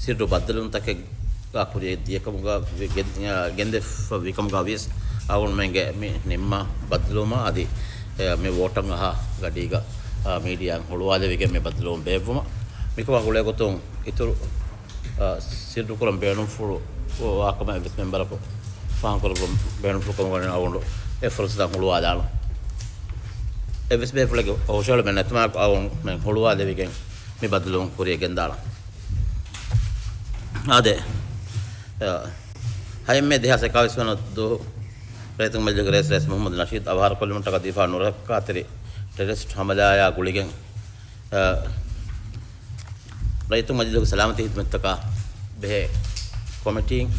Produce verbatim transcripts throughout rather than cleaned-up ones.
ސިއްރު ބައްދަލުވުންތަކެއްގަ ކުރިއަށް ދިޔަކަމުގަ ވި-، ގެ-، އާ، ގެންދެފަ ވިކަމުގަ ވިޔަސް އަޅުގަނޑުމެންގެ މި ނިންމާ ބައްދަލުވުމަށް އަދި، އެ، މި ވޯޓަށް އަހާ ގަޑީގަ، އާ، މީޑިއާއިން ހުޅުވާލެވިގެން މި ބައްދަލުވުން ބޭއްވުމަށް. މިކަމާ ގުޅޭގޮތުން އިތުރު، އާ، ސިއްރުކުރަން ބޭނުންފުޅު ވާކަމަށް އެއްވެސް މެމްބަރަކު ފާހަގަކުރައްވަން ބޭނުންފުޅު ކަމުގަ އަޅުގަނޑު އެ ފުރުސަތަށް ހުޅުވާލާނަން. އެއްވެސް ބޭފުޅެއްގެ ހުށަހެޅުމެއް ނެތުމާއެކު އަޅުގަނޑުމެން ހުޅުވާލެވިގެން މި ބައްދަލުވުން ކުރިއަށް ގެންދާނަން. އާދެ، އަ، ހައެއް މޭ ދެހާސް އެކާވީސް ވަނަ ދުވަހު ރައްޔިތުންގެ މަޖިލީހުގެ ރައީސް، ރައީސް މުހައްމަދު ނަޝީދު އަވަހާރަކޮށްލުމަށްޓަކާ ދީފާ ނުރައްކާތެރި ޓެރަރިސްޓް ހަމަލާއާ ގުޅިގެން، އަ، ރައްޔިތުންގެ މަޖިލީހުގެ ސަލާމަތީ ހިދުމަތްތަކާ ބެހޭ ކޮމިޓީން،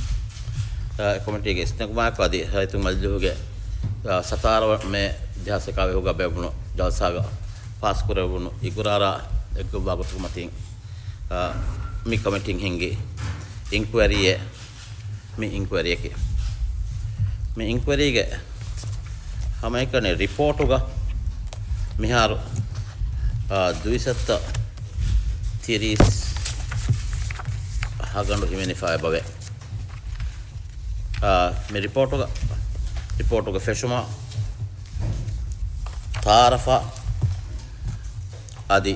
އަ، އެ ކޮމިޓީގެ އިސްތިންގުމާއެކު އަދި ރައްޔިތުންގެ މަޖިލީހުގެ، އަ، ސަތާރަ މޭ ދެހާސް އެކާވީހުގަ ބޭއްވުނު ޖަލްސާގަ ފާސްކުރެވުނު އިގުރާރާ އެއްގޮތްވާ ގޮތުގެ މަތިން، އާ، މި ކޮމިޓީން ހިންގި އިންކުއަރީއެއް، މި އިންކުއަރީއަކީ. މި އިންކުއަރީގެ ހަމައެކަނި ރިޕޯޓުގަ މިހާރު، އާ، ދުއިސައްތަ ތިރީސް އަހަގަނޑު ހިމެނިފަ އެބަވޭ. އާ، މި ރިޕޯޓުގަ، ރިޕޯޓުގެ ފެށުމާ ތައާރަފާ އަދި،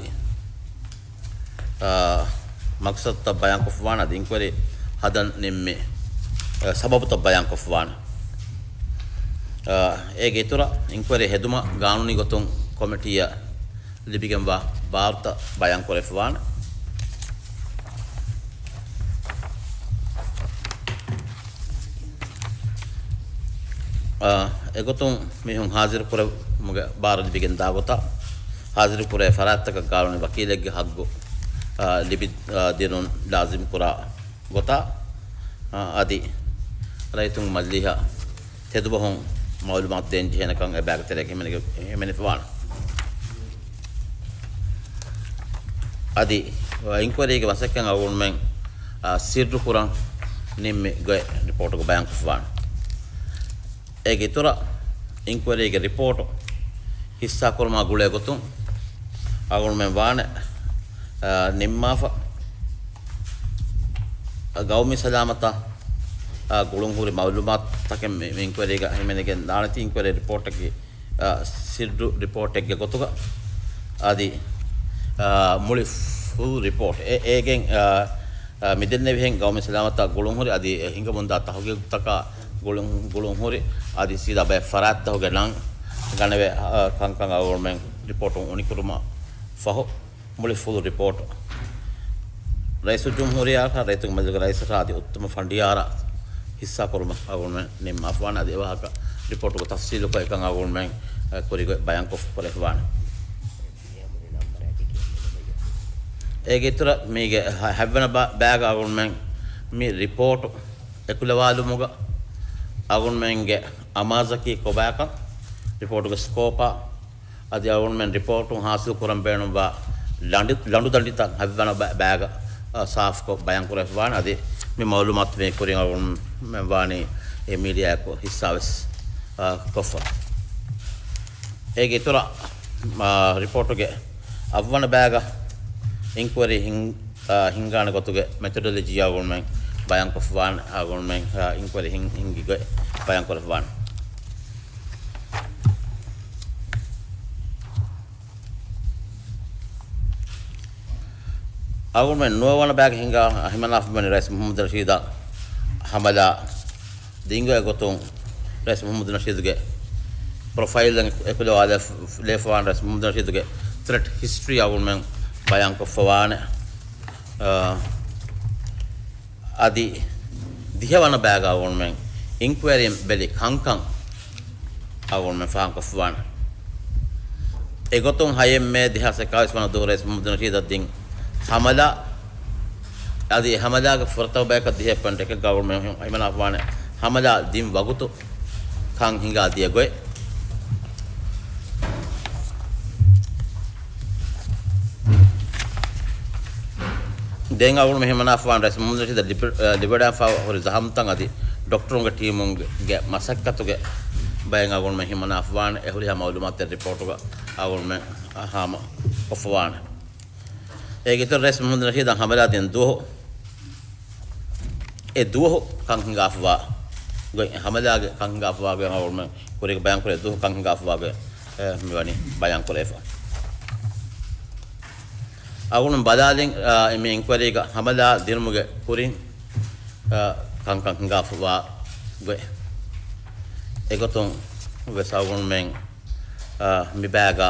އާ، މަގްސަދުތައް ބަޔާންކޮށްފަވާނެ އަދި އިންކުއަރީ ހަދަން ނިންމި، އާ، ސަބަބުތައް ބަޔާންކޮށްފަވާނެ. އާ، އޭގެ އިތުރަށް އިންކުއަރީ ހެދުމަށް ގާނޫނީ ގޮތުން ކޮމިޓީއަށް ލިބިގެންވާ ބާރުތައް ބަޔާންކުރެވިފަވާނެ. އާ، އެގޮތުން މީހުން ހާޒިރުކުރެވުމުގެ ބާރު ލިބިގެން ދާ ގޮތަށް، ހާޒިރުކުރޭ ފަރާތްތަކަށް ގާނޫނީ ވަކީލެއްގެ ހައްގު، އާ، ލިބި، އާ، ދިނުން ލާޒިމް ކުރާ ގޮތަށް، އާ، އަދި ރައްޔިތުންގެ މަޖިލީހަށް ތެދުބަހުން މައުލޫމާތު ދޭން ޖެހޭނެކަން އެ ބައިގެ ތެރެއަށް ހިމެނިގެ-، ހިމެނިފަވާނެ. އަދި އިންކުއަރީގެ މަސައްކަތް އަޅުގަނޑުމެން، އާ، ސިއްރު ކުރަން ނިންމި ގޮތް ރިޕޯޓުގަ ބަޔާންކޮށްފަވާނެ. އޭގެ އިތުރަށް އިންކުއަރީގެ ރިޕޯޓު ހިއްސާކުރުމާ ގުޅޭ ގޮތުން އަޅުގަނޑުމެން ވާނެ، އާ، ނިންމާފަ، އާ، ގައުމީ ސަލާމަތާ، އާ، ގުޅުންހުރި މައުލޫމާތުތަކެއް މި، މި އިންކުއަރީގަ ހިމެނިގެން ދާނެތީ އިންކުއަރީ ރިޕޯޓަކީ، އާ، ސިއްރު ރިޕޯޓެއްގެ ގޮތުގަ އަދި، އާ، މުޅި ފުލް ރިޕޯޓް އެ، އޭގެން، އާ، އާ، މިދެންނެވިހެން ގައުމީ ސަލާމަތާ ގުޅުންހުރި އަދި ހިނގަމުންދާ ތަހުގީގުތަކާ ގުޅުން، ގުޅުންހުރި އަދި ސީދާ ބައެއް ފަރާތްތަކުގެ ނަން ގަނެވޭ، އާ، ކަންކަން އަޅުގަނޑުމެން ރިޕޯޓު އުނިކުރުމަށް ފަހު، މުޅި ފުލް ރިޕޯޓް ރައީސުލްޖުމްހޫރިއްޔާއަށާ ރައްޔިތުންގެ މަޖިލީހުގެ ރައީސަށާ އަދި އުއްތުމަށް ފަނޑިޔާރަށް ހިއްސާކުރުމަށް އަޅުގަނޑުމެން ނިންމާފަވާނެ. އަދި އެވާހަކަ ރިޕޯޓުގެ ތަފްސީލުކޮށް އެކަން އަޅުގަނޑުމެން، އެ، ކުރިގޮތް ބަޔާންކޮށްފަ ކުރެފަވާނެ. އޭގެ އިތުރަށް މީގެ ހަ-، ހަތްވަނަ ބާ-، ބާގަ އަޅުގަނޑުމެން މި ރިޕޯޓު އެކުލަވާލުމުގަ އަޅުގަނޑުމެންގެ އަމާޒަކީ ކޮބާކަން، ރިޕޯޓުގެ ސްކޯޕާ، އަދި އަޅުގަނޑުމެން ރިޕޯޓުން ހާސިލް ކުރަން ބޭނުންވާ ލަނޑު، ލަނޑުދަނޑިތައް ހަތްވަނަ ބަ-، ބާގަ، އަ، ސާފުކޮށް ބަޔާން ކުރެވިފަވާނެ. އަދި މި މައުލޫމާތު މި ކުރިން އަޅުގަނޑުމެން ވާނީ އެ މީޑިއާއަކު ހިއްސާވެސް، އަ، ކޮށްފަ. އޭގެ އިތުރަށް، އާ، ރިޕޯޓުގެ އަށްވަނަ ބާގަ އިންކުއަރީ ހިން-، އާ، ހިންގާނެ ގޮތުގެ މެތޮޑޮލޮޖީ އަޅުގަނޑުމެން ބަޔާންކޮށްފަވާނެ. އަޅުގަނޑުމެން، އާ، އިންކުއަރީ ހިން-، ހިންގި ގޮތް ބަޔާންކުރައްވާނެ. އަޅުގަނޑުމެން ނުވަވަނަ ބާގަ ހިނގާ ހިމަނާފަ މިވަނީ ރައީސް މުހައްމަދު ނަޝީދަށް ހަމަލާ ދިންގޮތް ގޮތުން ރައީސް މުހައްމަދު ނަޝީދުގެ ޕްރޮފައިލް އެކުލަވާލެ-، ލެވިފަވާނެ. ރައީސް މުހައްމަދު ނަޝީދުގެ ތްރެޓް ހިސްޓްރީ އަޅުގަނޑުމެން ބަޔާންކޮށްފަވާނެ. އާ، އަދި ދިހަވަނަ ބާގަ އަޅުގަނޑުމެން އިންކުއަރީން ބެލި ކަންކަން އަޅުގަނޑުމެން ފާހަގަކޮށްފަވާނެ. އެގޮތުން ހައެއް މޭ ދެހާސް އެކާވީސް ވަނަ ދުވަހު ރައީސް މުހައްމަދު ނަޝީދަށް ދިން ހަމަލާ، އަދި އެ ހަމަލާގެ ފުރަތަމަ ބަޔަކަށް ދިހަ ޕޮއިންޓް އެކެއްގަ އަޅުގަނޑުމެން ހިމަނާފަވާނެ ހަމަލާ ދިން ވަގުތު ކަން ހިނގާ ދިޔަ ގޮތް. ދެން އަޅުގަނޑު މި ހިމަނާފަވާނެ ރައީސް މުހައްމަދު ނަޝީދަށް ލިބި-، އަ، ލިބިވަޑައިފަ ހުރި ޒަހަމްތައް އަދި ޑޮކްޓަރުންގެ ޓީމުންގެ މަސައްކަތުގެ ބައެއް އަޅުގަނޑުމެން ހިމަނާފަވާނެ. އެ ހުރިހާ މައުލޫމާތެއް ރިޕޯޓުގަ އަޅުގަނޑުމެން ހާމަ ކޮށްފަވާނެ. އޭގެ އިތުރަށް ރައީސް މުހައްމަދު ނަޝީދަށް ހަމަލާ ދިން ދުވަހު އެ ދުވަހު ކަން ހިނގާފަވާ ގޮތް، ހަމަލާގެ ކަން ހިނގާފަވާ ގޮތް އަޅުގަނޑުމެން ކުރީގަ ބަޔާންކުރޭ ދުވަހު ކަން ހިނގާފަވާ ގޮތް، އެ، މިވަނީ ބަޔާންކުރެވިފަ. އަޅުގަނޑު ބަލާލިން، އާ، މި އިންކުއަރީގަ ހަމަލާ ދިނުމުގެ ކުރިން، އާ، ކަންކަން ހިނގާފަވާ ގޮތް. އެގޮތުން ވެސް އަޅުގަނޑުމެން، އާ، މިބައިގަ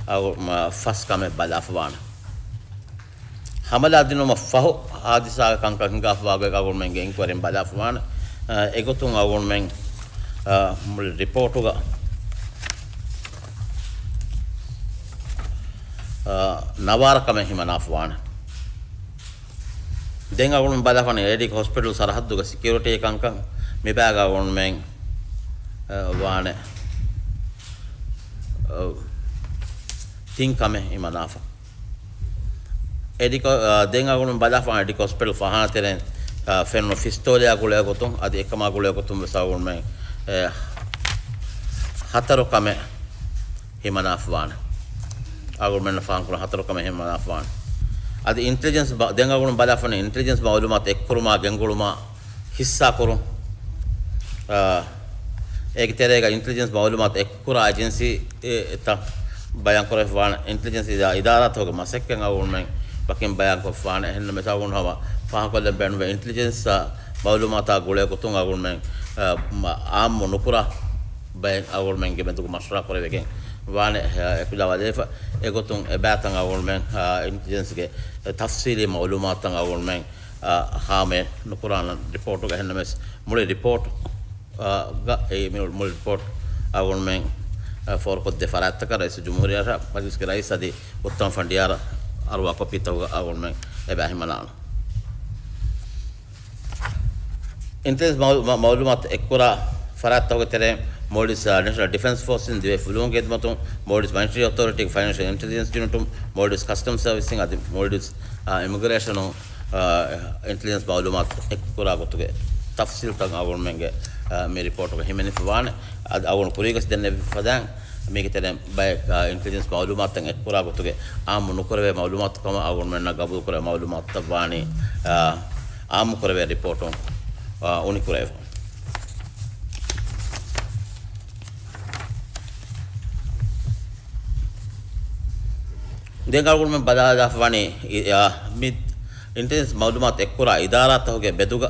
އަޅު-، މަ-، ފަސް ކަމެއް ބަލާފަވާނެ. ހަމަލާ ދިނުމަށް ފަހު ހާދިސާގެ ކަންކަން ހިނގާފަވާ ގޮތް އަޅުގަނޑުމެންގެ އިންކުއަރީން ބަލާފަވާނެ. އާ، އެގޮތުން އަޅުގަނޑުމެން، އާ، މުޅި ރިޕޯޓުގަ، އާ، ނަވާރަ ކަމެއް ހިމަނާފަވާނެ. ދެން އަޅުގަނޑުމެން ބަލާފަވާނެ އޭޑީ ހޮސްޕިޓަލް ސަރަހައްދުގެ ސެކިއުރިޓީ ކަންކަން. މިބައިގަ އަޅުގަނޑުމެން، އާ، ވާނެ، އާ، ތިން ކަމެއް ހިމަނާފަ. އެޑިކޮ-، އާ، ދެން އަޅުގަނޑު ބަލާފަ އެޑިކޮ ހޮސްޕިޓަލް ފަހާން ތެރެއިން، އާ، ފެނުނު ފިސްތޯލަޔާ ގުޅޭ ގޮތުން، އަދި އެކަމާ ގުޅޭ ގޮތުން ވެސް އަޅުގަނޑުމެން، އެ، ހަތަރު ކަމެއް ހިމަނާފަވާނެ. އަޅުގަނޑުމެންނަށް ފާހަގަކުރުން ހަތަރު ކަމެއް ހިމަނާފަވާނެ. އަދި އިންޓެލިޖެންސް ބަ-، ދެން އަޅުގަނޑު ބަލާފަ އިންޓެލިޖެންސް މައުލޫމާތު އެއްކުރުމާ ގެންގުޅުމާ ހިއްސާކުރުން. އާ، އޭގެ ތެރޭގަ އިންޓެލިޖެންސް މައުލޫމާތު އެއްކުރާ އެޖެންސީ، އެ، އެތައް ބަޔާންކުރެވިފަވާނެ. އިންޓެލިޖެންސް އިދާ-، އިދާރާތަކުގެ މަސައްކަތް އަޅުގަނޑުމެން ވަކިން ބަޔާންކޮށްފަވާނެ. އެހެންނަމަވެސް އަޅުގަނޑު ހަމަ ފާހަގަކޮށްލަން ބޭނުންވޭ އިންޓެލިޖެންސް މައުލޫމާތާ ގުޅޭ ގޮތުން އަޅުގަނޑުމެން، އާ، މަ-، އާއްމު ނުކުރާ ބައެއް އަޅުގަނޑުމެންގެ މެދުގަ މަޝްވަރާ ކުރެވިގެން ވާނެ، އެ، އެކުލަވާލެވިފަ. އެގޮތުން އެބައިތަން އަޅުގަނޑުމެން، އާ، އިންޓެލިޖެންސްގެ ތަފްސީލީ މައުލޫމާތުތައް އަޅުގަނޑުމެން އާ، ހާމަޔަށް ނުކުރާނަން ރިޕޯޓުގަ. އެހެންނަމަވެސް މުޅި ރިޕޯޓް، އާ، ގަ އެ މި މުޅި ރިޕޯޓް އަޅުގަނޑުމެން، އާ، ފޯރުކޮށްދޭ ފަރާތްތަކަށް ރައީސުލްޖުމްހޫރިއްޔާ މަޖިލިސްގެ ރައީސް އަދި އުއްތަމަ ފަނޑިޔާރަށް އަރުވާ ކޮޕީތަކުގަ އަޅުގަނޑުމެން އެބަ ހިމަނާނަން. އިންޓެލިޖެންސް މައު-، މަ-، މައުލޫމާތު އެއްކުރާ ފަރާތްތަކުގެ ތެރެއިން މޯލްޑިވްސް، އާ، ނޭޝަނަލް ޑިފެންސް ފޯސް އިން ދިވެހި ފުލުހުންގެ ހިދުމަތުން، މޯލްޑިވްސް މަނިޓަރީ އޮތޯރިޓީގެ ފައިނޭންޝަލް އިންޓެލިޖެންސް ޔުނިޓުން، މޯލްޑިވްސް ކަސްޓަމް ސަރވިސް އިން އަދި މޯލްޑިވްސް، އާ، އިމިގްރޭޝަނުން، އާ، އިންޓެލިޖެންސް މައުލޫމާތު އެއްކުރާ ގޮތުގެ ތަފްސީލްތައް އަޅުގަނޑުމެންގެ، އާ، މި ރިޕޯޓުގަ ހިމެނިފަވާނެ. އަދި އަޅުގަނޑު ކުރީގަސް ދެންނެވި ފަދައިން މީގެ ތެރެއިން ބައެއް، އާ، އިންޓެލިޖެންސް މައުލޫމާތުތައް އެއްކުރާ ގޮތުގެ އާއްމު ނުކުރެވޭ މައުލޫމާތު ކަމަށް އަޅުގަނޑުމެންނަށް ގަބޫލުކުރެވޭ މައުލޫމާތުތައް ވާނީ، އާ، އާއްމުކުރެވޭ ރިޕޯޓުން، އާ، އުނިކުރެވޭ. ދެން އަޅުގަނޑުމެން ބަލާލާފަވާނީ، އި-، އާ، މި އިންޓެލިޖެންސް މައުލޫމާތު އެއްކުރާ އިދާރާތަކުގެ މެދުގަ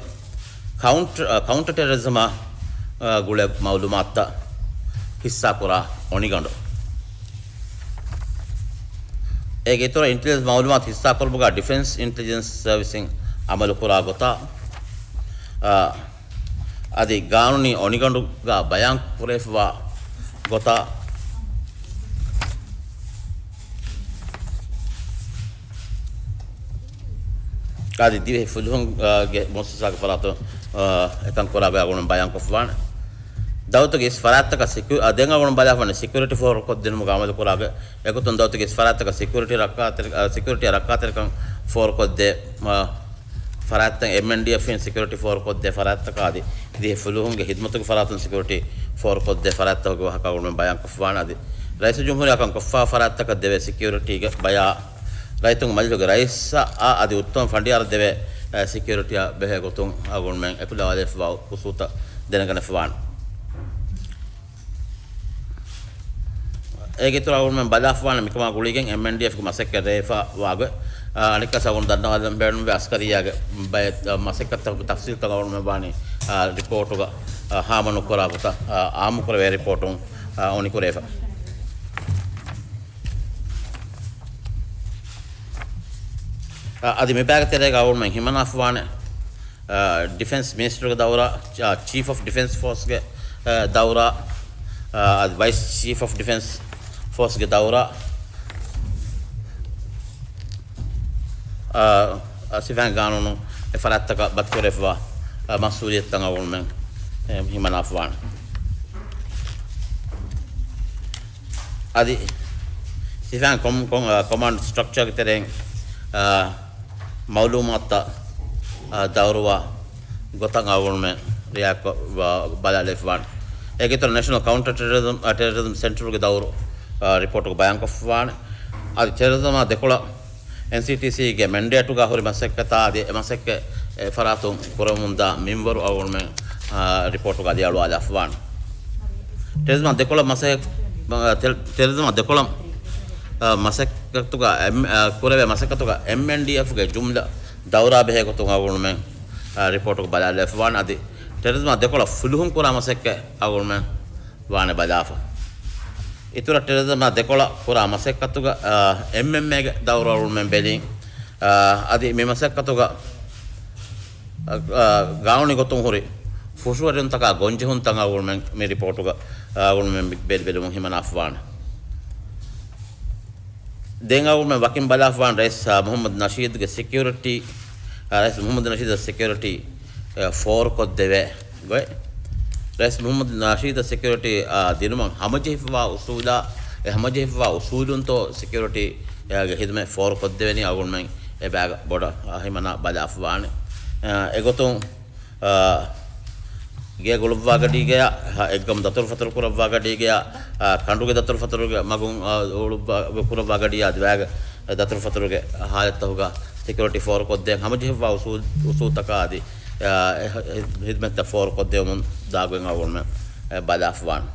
ކައުންޓް-، އާ، ކައުންޓަ ޓެރަރިޒަމާ، އާ، ގުޅޭ މައުލޫމާތުތައް ހިއްސާކުރާ އޮނިގަނޑު. އޭގެ އިތުރަށް އިންޓެލިޖެންސް މައުލޫމާތު ހިއްސާކުރުމުގަ ޑިފެންސް އިންޓެލިޖެންސް ސަރވިސް އިން އަމަލުކުރާ ގޮތާ، އާ، އަދި ގާނޫނީ އޮނިގަނޑުގަ ބަޔާން ކުރެވިފަވާ ގޮތާ، އަދި ދިވެހި ފުލުހުން، އާ، ގެ މުއައްސަސާގެ ފަރާތުން، އާ، އެކަން ކުރާ ގޮތް އަޅުގަނޑު ބަޔާންކޮށްފަވާނެ. ދައުލަތުގެ އިސް ފަރާތްތަކަށް ސެކިއު-، އާ، ދެން އަޅުގަނޑު ބަލާފަވާނެ ސެކިއުރިޓީ ފޯރުކޮށްދިނުމުގެ އަމަލުކުރާ ގޮތް. އެގޮތުން ދައުލަތުގެ އިސް ފަރާތްތަކަށް ސެކިއުރިޓީ ރައްކާތެރި-، އާ، ސެކިއުރިޓީއަށް ރައްކާތެރިކަން ފޯރުކޮށްދޭ، އާ، ފަރާތްތައް އެމްއެންޑީއެފްއިން ސެކިއުރިޓީ ފޯރުކޮށްދޭ ފަރާތްތަކާ އަދި ދިވެހި ފުލުހުންގެ ހިދުމަތުގެ ފަރާތުން ސެކިއުރިޓީ ފޯރުކޮށްދޭ ފަރާތްތަކުގެ ވާހަކަ އަޅުގަނޑުމެން ބަޔާންކޮށްފަވާނެ. އަދި ރައީސުލްޖުމްހޫރިއްޔާ ކަން ކޮށްފަވާ ފަރާތްތަކަށް ދެވޭ ސެކިއުރިޓީގެ ބަޔާ ރައްޔިތުންގެ މަޖިލިހުގެ ރައީސަށް އަދި އުއްތަމަ ފަނޑިޔާރަށް ދެވޭ، އެ، ސެކިއުރިޓީއާ ބެހޭ ގޮތުން އަޅުގަނޑުމެން އެކުލަވާލެވިފަވާ އުސޫލުތައް ދެނެގަނެފަވާނެ. އޭގެ އިތުރަށް އަޅުގަނޑުމެން ބަލާފަވާނެ މިކަމާ ގުޅިގެން އެމްއެންޑީއެފްގެ މަސައްކަތް ރޭވިފަ ވާގޮތް، އަ، އަނެއްކާސް އަޅުގަނޑު ދަންނަވާލަން ބޭނުންވޭ އަސްކަރިއްޔާގެ ބައެއް، އަ، މަސައްކަތްތަކުގެ ތަފްސީލްތައް އަޅުގަނޑުމެން ވާނީ، އަ، ރިޕޯޓުގަ، އަ، ހާމަ ނުކުރާ ގޮތަށް، އަ، އާއްމުކުރެވޭ ރިޕޯޓުން، އަ، އުނިކުރެވިފަ. އަ، އަދި މިބައިގެ ތެރޭގަ އަޅުގަނޑުމެން ހިމަނާފަވާނެ، އަ، ޑިފެންސް މިނިސްޓަރުގެ ދައުރާ، އަ، ޗީފް އޮފް ޑިފެންސް ފޯސްގެ، އަ، ދައުރާ، އަ، އަދި ވައިސް ޗީފް އޮފް ޑިފެންސް ފޯސްގެ ދައުރާ، އަ، އަ، ސިފައިން ގާނޫނު އެ ފަރާތްތަކަށް ބައްދަލުކުރެވިފަވާ، އަ، މަސްއޫލިއްޔަތުތައް އަޅުގަނޑުމެން، އެ، ހިމަނާފަވާނެ. އަދި ސިފައިން ކޮމް-، ކޮމް-، އަ، ކޮމާންޑް ސްޓްރަކްޗާގެ ތެރެއިން، އަ، މައުލޫމާތުތައް، އަ، ދައުރުވާ ގޮތަށް އަޅުގަނޑުމެން ރިއާކޮށް ބަ-، ބަލާލެވިފަވާނެ. އޭގެ އިތުރަށް ނޭޝަނަލް ކައުންޓަރ ޓެރަރިޒަމް، އަ، ޓެރަރިޒަމް ސެންޓަރުގެ ދައުރު، އަ، ރިޕޯޓުގަ ބަޔާންކޮށްފަވާނެ. އަދި ޓެރަރިޒަމާ ދެކޮޅަށް އެންސީޓީސީގެ މެންޑޭޓުގަ ހުރި މަސައްކަތާ އަދި އެ މަސައްކަތް އެ ފަރާތުން ކުރަމުންދާ މިންވަރު އަޅުގަނޑުމެން، އާ، ރިޕޯޓުގަ އަލިއަޅުވާލާފަވާނެ. ޓެރަރިޒަމާ ދެކޮޅަށް މަސައް-، އާ، ޓެރ-، ޓެރަރިޒަމާ ދެކޮޅަށް، އާ، މަސައްކަތުގަ އެމް-، އާ، ކުރެވޭ މަސައްކަތުގަ އެމްއެންޑީއެފްގެ ޖުމްލަ ދައުރާ ބެހޭ ގޮތުން އަޅުގަނޑުމެން، އާ، ރިޕޯޓުގަ ބަލާލާފަވާނެ. އަދި ޓެރަރިޒަމާ ދެކޮޅަށް ފުލުހުން ކުރާ މަސައްކަތް އަޅުގަނޑުމެން ވާނެ ބަލާފަ. އިތުރަށް ޓެރަރިޒަމާ ދެކޮޅަށް ކުރާ މަސައްކަތުގަ، އާ، އެމްއެމްއޭގެ ދައުރު އަޅުގަނޑުމެން ބެލީ. އާ، އަދި މި މަސައްކަތުގަ، އާ، ގާނޫނީ ގޮތުން ހުރި ފުށުއެރުންތަކާ ގޮންޖެހުންތައް އަޅުގަނޑުމެން މި ރިޕޯޓުގަ، އާ، އަޅުގަނޑުމެން ބެލި ބެލުމުން ހިމަނާފަވާނެ. ދެން އަޅުގަނޑުމެން ވަކިން ބަލާފަވާނެ ރައީސް، އާ، މުޙައްމަދު ނަޝީދުގެ ސެކިއުރިޓީ، އާ، ރައީސް މުޙައްމަދު ނަޝީދު ސެކިއުރިޓީ، އާ، ފޯރުކޮށްދެވޭ ގޮތް. ރައީސް މުޙައްމަދު ނަޝީދަށް ސެކިއުރިޓީ، އާ، ދިނުމަށް ހަމަޖެހިފަވާ އުސޫލާ، އެ ހަމަޖެހިފަވާ އުސޫލުންތޯ ސެކިއުރިޓީ، އާ، ގެ ހިދުމަތް ފޯރުކޮށްދެވެނީ އަޅުގަނޑުމެން އެބައިގަ ބޮޑަށް، އާ، ހިމަނާ ބަލާފަވާނެ. އާ، އެގޮތުން، އާ، ގޭގެ އުޅުއްވާ ގަޑީގަޔާ، އާ، އެއްގަމު ދަތުރުފަތުރު ކުރައްވާ ގަޑީގަޔާ، އާ، ކަނޑުގެ ދަތުރުފަތުރުގެ މަގުން، އާ، އުޅުއްވާ ކުރައްވާ ގަޑީއާ އަދި ވައިގެ ދަތުރުފަތުރުގެ ހާލަތްތަކުގަ ސެކިއުރިޓީ ފޯރުކޮށްދޭން ހަމަޖެހިފަވާ އުސޫލް-، އުސޫލްތަކާ އަދި، އާ، އެ ހި-، ހިދުމަތްތައް ފޯރުކޮށްދެވުމުން ދާގޮތް އަޅުގަނޑުމެން، އެ، ބަލާފަވާނެ.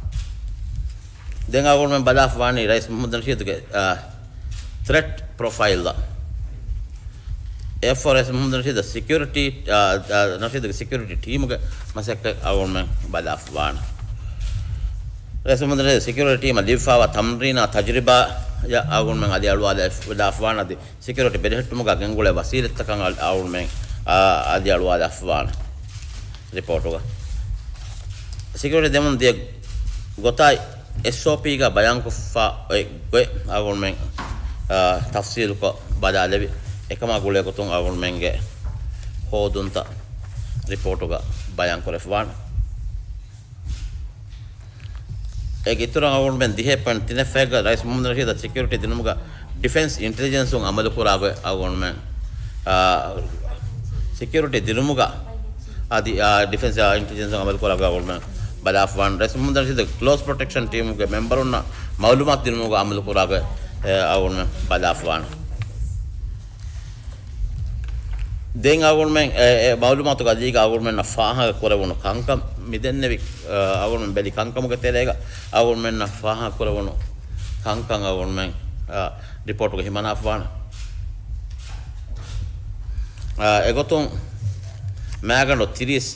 ދެން އަޅުގަނޑުމެން ބަލާފަވާނީ ރައީސް މުޙައްމަދު ނަޝީދުގެ، އާ، ތްރެޓް ޕްރޮފައިލްއަށް. އެއަށްފަހު ރައީސް މުޙައްމަދު ނަޝީދަށް ސެކިއުރިޓީ، އާ، އާ، ނަޝީދުގެ ސެކިއުރިޓީ ޓީމުގެ މަސައްކަތް އަޅުގަނޑުމެން ބަލާފަވާނެ. ރައީސް މުޙައްމަދު ނަޝީދު ސެކިއުރިޓީ ޓީމަށް ލިބިފަވާ ތަމްރީނާ ތަޖުރިބާއަށް އަޅުގަނޑުމެން އަލިއަޅުވާލާފަވާނެ އަދި ސެކިއުރިޓީ ބެލެހެއްޓުމުގަ ގެންގުޅޭ ވަސީލަތްތަކަށް އަޅު-، އަޅުގަނޑުމެން، އާ، އަލިއަޅުވާލާފަވާނެ ރިޕޯޓުގަ. ސެކިއުރިޓީ ދެމުން ދިޔަ ގޮތާއި އެސްއޯޕީގަ ބަޔާންކޮށްފަ އޮތް ގޮތް އަޅުގަނޑުމެން، އާ، ތަފްސީލުކޮށް ބަލާލެވި އެކަމާ ގުޅޭ ގޮތުން އަޅުގަނޑުމެންގެ ހޯދުންތައް ރިޕޯޓުގަ ބަޔާންކުރެފަވާނެ. އޭގެ އިތުރަށް އަޅުގަނޑުމެން ދިހަ ޕޮއިންޓް ތިނެއް ފަހެއްގަ ރައީސް މުޙައްމަދު ނަޝީދަށް ސެކިއުރިޓީ ދިނުމުގަ ޑިފެންސް އިންޓެލިޖެންސުން އަމަލުކުރާ ގޮތް އަޅުގަނޑުމެން، އާ، ސެކިއުރިޓީ ދިނުމުގަ އަދި، އާ، ޑިފެންސް، އާ، އިންޓެލިޖެންސުން އަމަލުކުރާ ގޮތް އަޅުގަނޑުމެން ބަލާފަވާނެ. ރައީސް މުޙައްމަދު ނަޝީދު ކްލޯސް ޕްރޮޓެކްޝަން ޓީމުގެ މެމްބަރުންނަށް މައުލޫމާތު ދިނުމުގަ އަމަލުކުރާ ގޮތް، އެ، އަޅުގަނޑުމެން ބަލާފަވާނެ. ދެން އަޅުގަނޑުމެން އެ، އެ މައުލޫމާތުގެ އަދިގަ އަޅުގަނޑުމެންނަށް ފާހަގަ ކުރެވުނު ކަންކަން މިދެންނެވި، އަ، އަޅުގަނޑުމެން ބެލި ކަންކަމުގެ ތެރޭގަ އަޅުގަނޑުމެންނަށް ފާހަގަ ކުރެވުނު ކަންކަން އަޅުގަނޑުމެން، އަ، ރިޕޯޓުގަ ހިމަނާފަވާނެ. އަ، އެގޮތުން މާގަނޑު ތިރީސް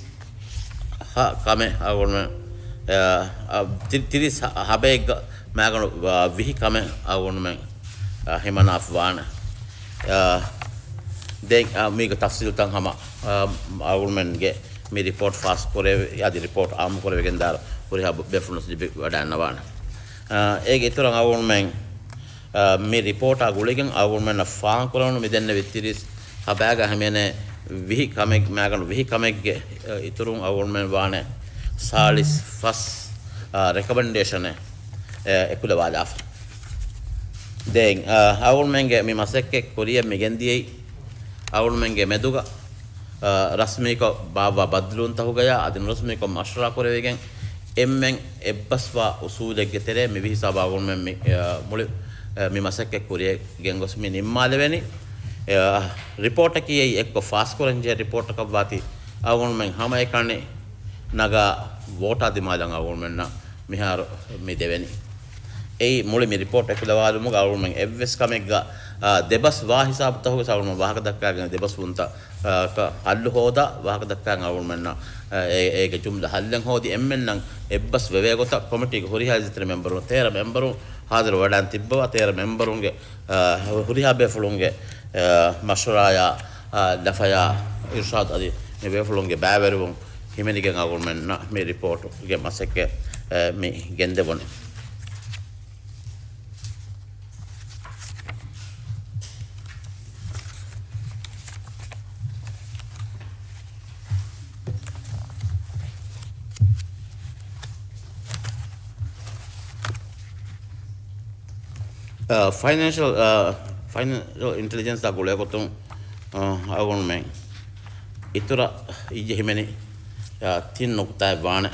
ހަ ކަމެއް އަޅުގަނޑުމެން، އަ، އަ، ތި-، ތިރީސް ހަ-، ހަ ބައެއްގަ މާގަނޑު، އަ، ވިހި ކަމެއް އަޅުގަނޑުމެން، އަ، ހިމަނާފަވާނެ. އަ، ދެން، އަ، މީގެ ތަފްސީލްތައް ހަމަ، އަ، އަޅުގަނޑުމެންގެ މި ރިޕޯޓް ފާސް ކުރެވި، އަދި ރިޕޯޓް އާއްމު ކުރެވިގެންދާ ހުރިހާ ބޭފުޅުން ލިބި ވަޑައިގަންނަވާނެ. އަ، އޭގެ އިތުރަށް އަޅުގަނޑުމެން، އަ، މި ރިޕޯޓާ ގުޅިގެން އަޅުގަނޑުމެންނަށް ފާހަގަކުރެވުނު މި ދެންނެވި ތިރީސް ހަ ބައިގަ ހިމެނޭ ވިހި ކަމެއް، މާގަނޑު ވިހި ކަމެއްގެ، އަ، އިތުރުން އަޅުގަނޑުމެން ވާނެ ސާޅީސް ފަސް، އަ، ރެކަމެންޑޭޝަނެއް، އެ، އެކުލަވާލާފަ. ދެން، އަ، އަޅުގަނޑުމެންގެ މި މަސައްކަތް ކުރިޔަށް މި ގެންދިޔައީ އަޅުގަނޑުމެންގެ މެދުގަ، އަ، ރަސްމީކޮށް ބާއްވާ ބައްދަލުވުންތަކުގަޔާ އަދި ނުރަސްމީކޮށް މަޝްވަރާ ކުރެވިގެން އެންމެން އެއްބަސްވާ އުސޫލެއްގެ ތެރޭ މި ވިހި ހިސާބަށް އަޅުގަނޑުމެން މި، އަ، މުޅި، އަ، މި މަސައްކަތް ކުރިޔަށް ގެންގޮސް މި ނިންމާލެވެނީ. އަ، ރިޕޯޓަކީ އެއީ އެއްކޮށް ފާސްކުރަންޖެހޭ ރިޕޯޓަކަށްވާތީ އަޅުގަނޑުމެން ހަމައެކަނި ނަގާ ވޯޓާ ދިމާލަން އަޅުގަނޑުމެންނަށް މިހާރު މި ދެވެނީ. އެއީ މުޅި މި ރިޕޯޓް އެކުލަވާލުމުގަ އަޅުގަނޑުމެން އެއްވެސް ކަމެއްގަ، އާ، ދެބަސް ވާ ހިސާބުތަކުގަ އަޅުގަނޑުމެން ވާހަކަ ދައްކާގެން ދެބަސްވުންތައް، އާ، ކަ-، ހައްލު ހޯދާ ވާހަކަ ދައްކާގެން އަޅުގަނޑުމެންނަށް، އާ، އެ-، އޭގެ ޖުމްލަ ހައްލެއް ހޯދި އެންމެންނަށް އެއްބަސް ވެވޭ ގޮތަށް ކޮމިޓީގެ ހުރިހާ އިއްޒަތްތެރި މެމްބަރުން، ތޭރަ މެމްބަރުން ހާޒިރު ވަޑައިން ތިއްބަވާ، ތޭރަ މެމްބަރުންގެ، އާ، ހުރިހާ ބޭފުޅުންގެ، އާ، މަޝްވަރާޔާ، އާ، ލަފަޔާ އިރުޝާދު އަދި މި ބޭފުޅުންގެ ބައިވެރިވުން ހިމެނިގެން އަޅުގަނޑުމެންނަށް މި ރިޕޯޓުގެ މަސައްކަތް، އެ، މި ގެންދެވުނީ. އަ، ފައިނޭންޝަލް، އަ، ފައިނޭންޝަލް އިންޓެލިޖެންސްއާ ގުޅޭގޮތުން، އަ، އަޅުގަނޑުމެން އިތުރަށް އިއްޔެ ހިމެނި، އަ، ތިން ނުކުތާއެއް ވާނެ.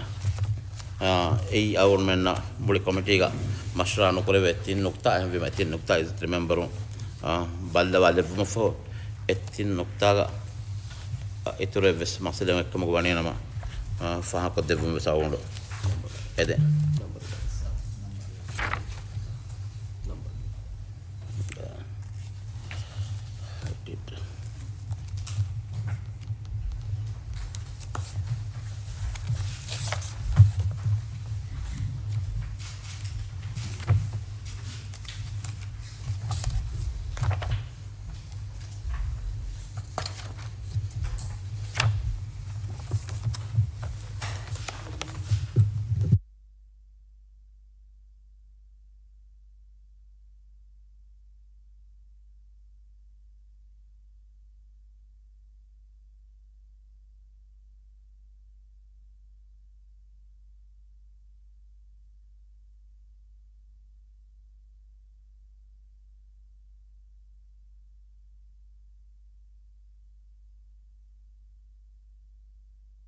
އަ، އެއީ އަޅުގަނޑުމެންނަށް މުޅި ކޮމިޓީގަ މަޝްވަރާ ނުކުރެވޭ ތިން ނުކުތާ. އެހެންވީމަ ތިން ނުކުތާ އިއްޒަތްތެރި މެމްބަރުން، އަ، ބައްލަވާލެއްވުމަށްފަހު އެ ތިން ނުކުތާގަ، އަ، އިތުރު އެއްވެސް މައްސަލައެއް އެއްކަމަކު ވަނީ ނަމަ، އާ، ފާހަގަކޮށްދެއްވުން ވެސް އަޅުގަނޑު އެދެން.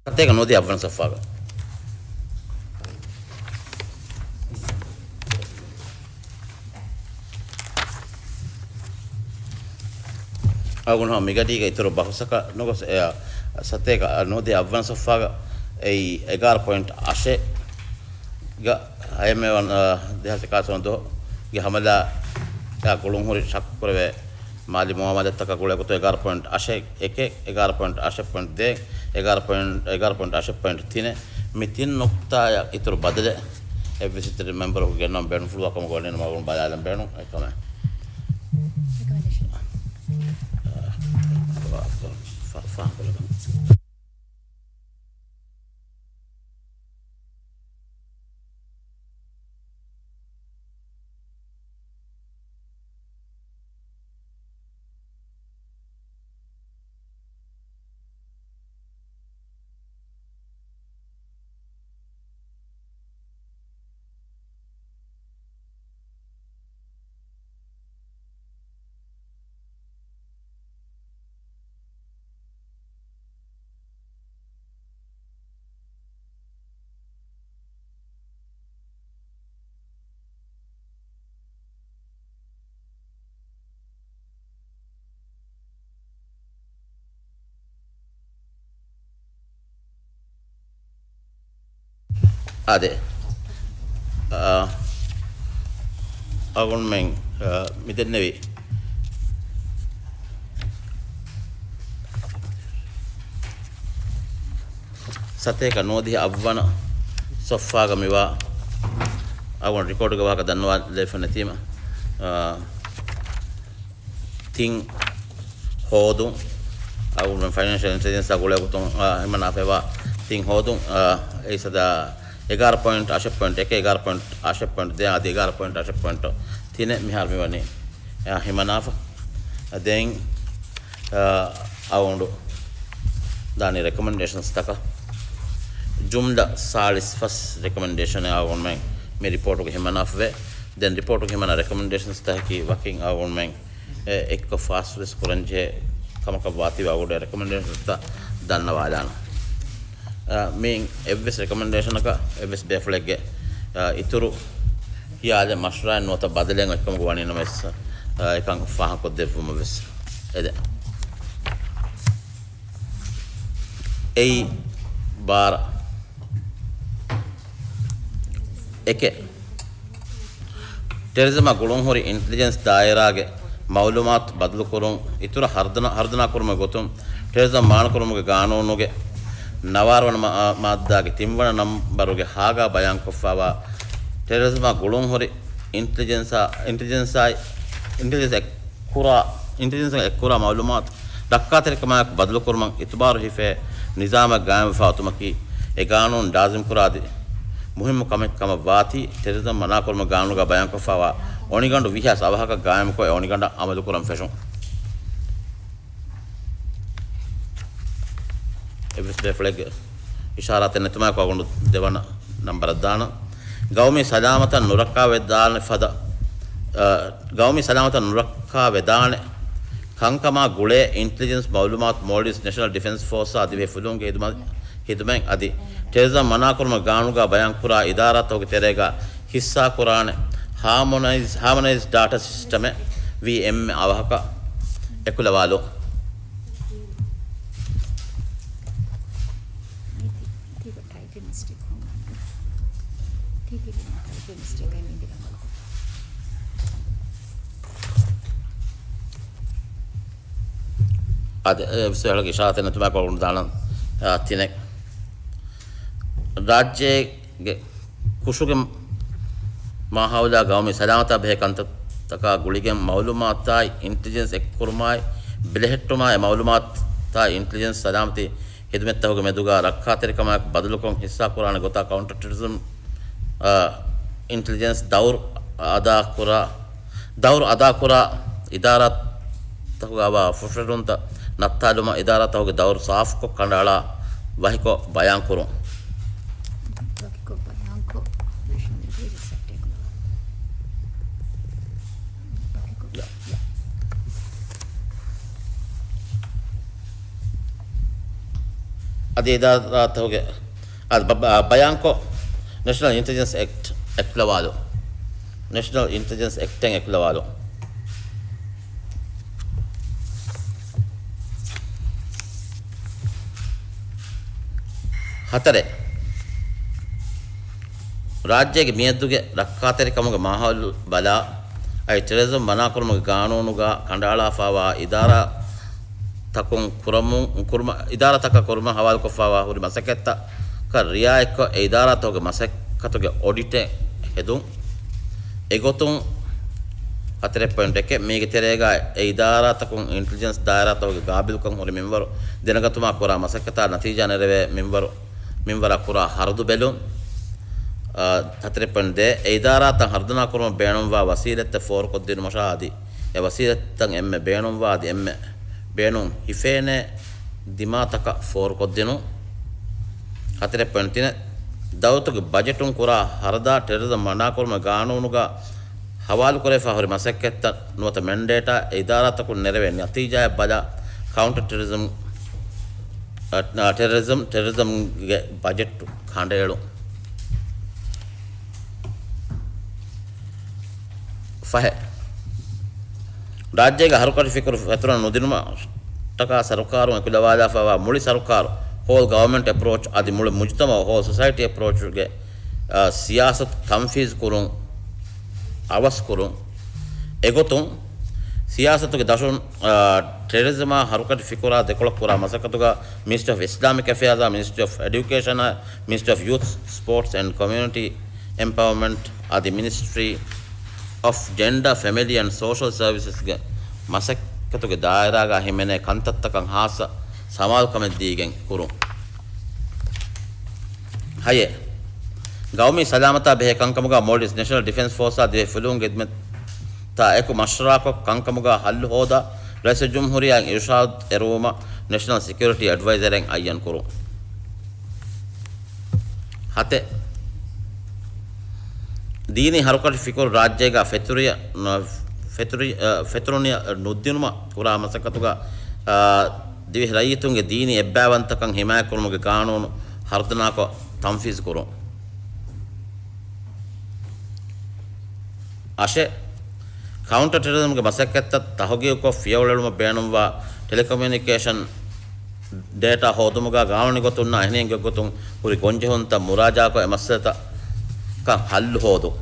ސަތޭކަ ނުވަދިހަ އަށްވަނަ ސޮފްވާގަ. އަޅުގަނޑު މިގަޑީގަ އިތުރު ބަހުސަކަށް ނުގޮސް، އެ، ސަތޭކަ ނުވަދިހަ އަށްވަނަ ސޮފްވާގަ އެއީ އެގާރަ ޕޮއިންޓް އަށެއް ގަ އައިއެމްއެފް ވަން، އާ، ދެހާސް އެކާސީ ދުވަހުގެ ހަމަލާ ގުޅުންހުރި ޝައްކުކުރެވޭ މާލީ މުއާމަލާތްތަކަށް ގުޅޭގޮތުން އެގާރަ ޕޮއިންޓް އަށެއް އެކެއް، އެގާރަ ޕޮއިންޓް އަށެއް ޕޮއިންޓް ދޭއް، އެގާރަ ޕޮއިންޓް، އެގާރަ ޕޮއިންޓް އަށެއް ޕޮއިންޓް ތިނެއް. މި ތިން ނުކްތާއަށް އިތުރު ބަދަލެއް އެއްވެސް އިތުރު މެމްބަރަކު ގެންނަން ބޭނުންފުޅުވާ ކަމަށް ވަނީ ނަމަ އަޅުގަނޑު ބަލާލަން ބޭނުން އެކަމެއް. ރެކޮމެންޑޭޝަން. އާ، ފާ-، ފާ-، ފާހަގަކޮށްލަބަ. އާދެ. އާ، އަޅުގަނޑުމެން، އާ، މި ދެންނެވި ސަތޭކަ ނުވަދިހަ އަށްވަނަ ސޮފްވާގަ މިވާ އަޅުގަނޑު ރެކޯޑުގެ ވާހަކަ ދަންނަވާލެވިފަ ނެތީމަ، އާ، ތިން ހޯދުން، އަޅުގަނޑުމެން ފައިނޭންޝަލް އިންޓެލިޖެންސާ ގުޅޭގޮތުން، އާ، ހިމަނާފައިވާ ތިން ހޯދުން، އާ، އެއީ ސަދާ އެގާރަ ޕޮއިންޓް އަށެއް ޕޮއިންޓް އެކެއް، އެގާރަ ޕޮއިންޓް އަށެއް ޕޮއިންޓް ދެއަށް އަދި އެގާރަ ޕޮއިންޓް އަށެއް ޕޮއިންޓް ތިނެއް މިހާރު މިވަނީ، އާ، ހިމަނާފަ. ދެން، އާ، އަޅުގަނޑު ދާނީ ރެކޮމެންޑޭޝަންސްތަކަށް. ޖުމްލަ ސާޅީސް ފަސް ރެކޮމެންޑޭޝަނެއް އަޅުގަނޑުމެން މި ރިޕޯޓުގަ ހިމަނާފަވޭ. ދެން ރިޕޯޓުގަ ހިމަނާ ރެކޮމެންޑޭޝަންސްތަކަކީ ވަކިން އަޅުގަނޑުމެން އެ، އެއްކޮށް ފާސްވެސް ކުރަންޖެހޭ ކަމަކަށް ވާތީވާ އަޅުގަނޑު ރެކޮމެންޑޭޝަންސްތައް ދަންނަވާލާނަން. އާ، މިއިން އެއްވެސް ރެކޮމެންޑޭޝަނަކަށް އެއްވެސް ބޭފުޅެއްގެ، އާ، އިތުރު ހިޔާލެއް މަޝްވަރާއެއް ނުވަތަ ބަދަލެއް އޮތްކަމަކު ވަނީ ނަމަވެސް، އާ، އެކަން ފާހަގަކޮށްދެއްވުމަށް ވެސް އެދެން. އެއީ ބާރަ. އެކެއް. ޓެރަރިޒަމާ ގުޅުންހުރި އިންޓެލިޖެންސް ދާއިރާގެ މައުލޫމާތު ބަދަލުކުރުން އިތުރަށް ހަރުދަނާ، ހަރުދަނާކުރުމުގެ ގޮތުން ޓެރަރިޒަމް މާނަކުރުމުގެ ގާނޫނުގެ ނަވާރަ ވަނަ މާ-، މާއްދާގެ ތިންވަނަ ނަންބަރުގެ ހާގާ ބަޔާންކޮށްފައިވާ ޓެރަރިޒަމާ ގުޅުންހުރި އިންޓެލިޖެންސާ، އިންޓެލިޖެންސާއި، އިންޓެލިޖެންސް އެއްކުރާ، އިންޓެލިޖެންސްގަ އެއްކުރާ މައުލޫމާތު ދައްކާތެރިކަމާއެކު ބަދަލުކުރުމަށް އިތުބާރު ހިފޭ ނިޒާމެއް ގާއިމްވެފަ އޮތުމަކީ، އެ ގާނޫނު ލާޒިމްކުރާ އަދި މުހިއްމު ކަމެއް ކަމަށް ވާތީ، ޓެރަރިޒަމް މަނާކުރުމުގެ ގާނޫނުގަ ބަޔާންކޮށްފައިވާ އޮނިގަނޑު ވިހި އަވަހަކަށް ގާއިމުކޮށް، އެ އޮނިގަނޑަށް އަމަލުކުރަން ފެށުން. އެއްވެސް ބޭފުޅެއްގެ އިޝާރާތެއް ނެތުމާއެކު އަޅުގަނޑު ދެވަނަ ނަންބަރަށް ދާނަން. ގައުމީ ސަލާމަތަށް ނުރައްކާވެދާނެ ފަދަ، އަ، ގައުމީ ސަލާމަތަށް ނުރައްކާވެދާނެ ކަންކަމާ ގުޅޭ އިންޓެލިޖެންސް މައުލޫމާތު މޯލްޑިވްސް ނެޝަނަލް ޑިފެންސް ފޯސްއާ އަދި ވެހި ފުލުހުންގެ ހިދުމަ-، ހިދުމަތް އަދި ޓެރަރިޒަމް މަނާކުރުމުގެ ގާނޫނުގަ ބަޔާންކުރާ އިދާރާތަކުގެ ތެރޭގަ ހިއްސާކުރާނެ ހާމޮނައިޒް، ހާމޮނައިޒް ޑާޓާ ސިސްޓަމެއް ވީ އެމް އެ އަވަހަކަށް އެކުލަވާލުން. މިސްޓޭކް ހުންނާނެ. ތި ތިބި މަތަލަކީ މިސްޓޭކް އެއް މި ދިގަ ކޮށް. އަދި އެ ވިސްވެހަޅަގެ އިޝާރާތެއް ނެތުމާ ކޮޅުން ދާނަން، އާ، ތިނެއް. ރާއްޖޭގެ ކުށުގެ މާހައުލާ ގައުމީ ސަލާމަތާ ބެހޭ ކަންތައްތަކާ ގުޅިގެން މައުލޫމާތާއި އިންޓެލިޖެންސް އެކުކުރުމާއި، ބެލެހެއްޓުމާއި މައުލޫމާތާއި އިންޓެލިޖެންސް ސަލާމަތީ ހިދުމަތްތަކުގެ މެދުގަ ރައްކާތެރިކަމާއެކު ބަދަލުކޮށް ހިއްސާކުރާނެ ގޮތާ ކައުންޓަރ ޓެރަރިޒަމް، އާ، އިންޓެލިޖެންސް ދައުރު އަދާކުރާ، ދައުރު އަދާކުރާ އިދާރާތަކުގައިވާ ފުށަރުންތައް ނައްތާލުމަށް އިދާރާތަކުގެ ދައުރު ސާފުކޮށް ކަނޑައަޅާ ވަކިކޮށް ބަޔާންކުރުން. ވަކިކޮށް ބަޔާންކޮށް، ނޭޝަނަލް އިންޓެލިޖެންސް އެކްޓް އެކުލަވާލުން. އަދި އިދާރާތަކުގެ، އަދި ބަ-، ބަ-، ބަޔާންކޮށް، ނޭޝަނަލް އިންޓެލިޖެންސް އެކްޓް އެކުލަވާލުން. ނޭޝަނަލް އިންޓެލިޖެންސް އެކްޓެއް އެކުލަވާލުން. ހަތަރެއް، ރާއްޖޭގެ މިއަދުގެ ރައްކާތެރިކަމުގެ މާހައުލު ބަލާ، އައި ޓެރަރިޒަމް މަނާކުރުމުގެ ގާނޫނުގަ ކަނޑައަޅާފައިވާ އިދާރާތަކުން ކުރަމު-، ކުރުމަ-، އިދާރާތަކަށް ކުރުމަށް ހަވާލުކޮށްފައިވާ ހުރި މަސައްކަތްތަކަށް ރިއާޔަތްކޮށް، އެ އިދާރާތަކުގެ މަސައްކަތުގެ އޮޑިޓެއް ހެދުން. އެގޮތުން، ހަތަރެއް ޕޮއިންޓް އެކެއް، މީގެ ތެރޭގަ އެ އިދާރާތަކުން އިންޓެލިޖެންސް ދާއިރާތަކުގެ ގާބިލުކަން ހުރި މިންވަރު ދެނެގަތުމާ ކުރާ މަސައްކަތާ ނަތީޖާ ނެރެވޭ މިންވަރު، މިންވަރާ ކުރާ ހަރަދު ބެލުން. އާ، ހަތަރެއް ޕޮއިންޓް ދޭއް، އެ އިދާރާތައް ހަރުދަނާ ކުރުމަށް ބޭނުންވާ ވަސީލަތްތައް ފޯރުކޮށްދިނުމަށާ އަދި އެ ވަސީލަތްތައް އެންމެ ބޭނުންވާ އަދި އެންމެ ބޭނުން ހިފޭނޭ ދިމާތަކަށް ފޯރުކޮށްދިނުން. ހަތަރެއް ޕޮއިންޓް ތިނެއް، ދައުލަތުގެ ބަޖެޓުން ކުރާ ހަރަދާ ޓެރަރިޒަމް މަނާކުރުމުގެ ގާނޫނުގަ ހަވާލުކުރެވިފަ ހުރި މަސައްކަތްތައް ނުވަތަ މެންޑޭޓާ އެ އިދާރާތަކުން ނެރެވޭ ނަތީޖާއަށް ބަލާ، ކައުންޓަރ ޓެރަރިޒަމް، އަ، ޓެރަރިޒަމް، ޓެރަރިޒަމްގެ ބަޖެޓު ކަނޑައެޅުން. ފަހެ، ރާއްޖޭގެ ހަރުކަށި ފިކުރު ފެތުރަން ނުދިނުމަށްޓަކާ ސަރުކާރުން އެކުލަވާލާފައިވާ މުޅި ސަރުކާރު، ހޯލް ގަވަރމެންޓް އެޕްރޯޗް އަދި މުޅި މުޖުތަމައު، ހޯލް ސޮސައިޓީ އެޕްރޯޗުގެ، އާ، ސިޔާސަތު ތަންފީޒު ކުރުން، އަވަސް ކުރުން. އެގޮތުން، ސިޔާސަތުގެ ދަށުން، އާ، ޓެރަރިޒަމާ ހަރުކަށި ފިކުރާ ދެކޮޅަށް ކުރާ މަސައްކަތުގަ މިނިސްޓްރީ އޮފް އިސްލާމިކް އެފެއާޒާ، މިނިސްޓްރީ އޮފް އެޑިއުކޭޝަނާ، މިނިސްޓްރީ އޮފް ޔޫތް، ސްޕޯޓްސް އެންޑް ކޮމިއުނިޓީ އެމްޕަވަރމަންޓް އަދި މިނިސްޓްރީ އޮފް ޖެންޑާ، ފެމިލީ އެންޑް ސޯޝަލް ސަރވިސަސްގެ މަސައްކަތުގެ ދާއިރާގަ ހިމެނޭ ކަންތައްތަކަށް ހާއްސަ ސަމާލުކަމެއް ދީގެން ކުރުން. ހައެއް، ގައުމީ ސަލާމަތާ ބެހޭ ކަންކަމުގަ މޯލްޑިވްސް ނޭޝަނަލް ޑިފެންސް ފޯސްއާ ދިވެހި ފުލުހުންގެ ހިދުމަތާ އެކު މަޝްވަރާކޮށް ކަންކަމުގަ ހައްލު ހޯދާ، ރައީސުލްޖުމްހޫރިއްޔާ އިރުޝާދު އެރުވުމަށް ނޭޝަނަލް ސެކިއުރިޓީ އެޑްވައިޒަރެއް އައްޔަން ކުރުން. ހަތެއް، ދީނީ ހަރުކަށި ފިކުރު ރާއްޖޭގަ ފެތުރިޔަ-، ނަ-، ފެތުރި-، އަ، ފެތުރުނިއަށް ނުދިނުމަށް ކުރާ މަސައްކަތުގަ، އަ، ދިވެހި ރައްޔިތުންގެ ދީނީ އެއްބައިވަންތަކަން ހިމާޔަތްކުރުމުގެ ގާނޫނު ހަރުދަނާކޮށް ތަންފީޒު ކުރުން. އަށެއް، ކައުންޓަ ޓެރަރިޒަމްގެ މަސައްކަތްތައް ތަހުގީގުކޮށް ފިޔަވަޅުއެޅުމަށް ބޭނުންވާ ޓެލެކޮމިއުނިކޭޝަން ޑޭޓާ ހޯދުމުގަ ގާނޫނީ ގޮތުންނާ އެހެނިހެން ގޮތްގޮތުން ހުރި ގޮންޖެހުންތައް މުރާޖާކޮށް އެ މައްސަލަތަކަށް ހައްލު ހޯދުން.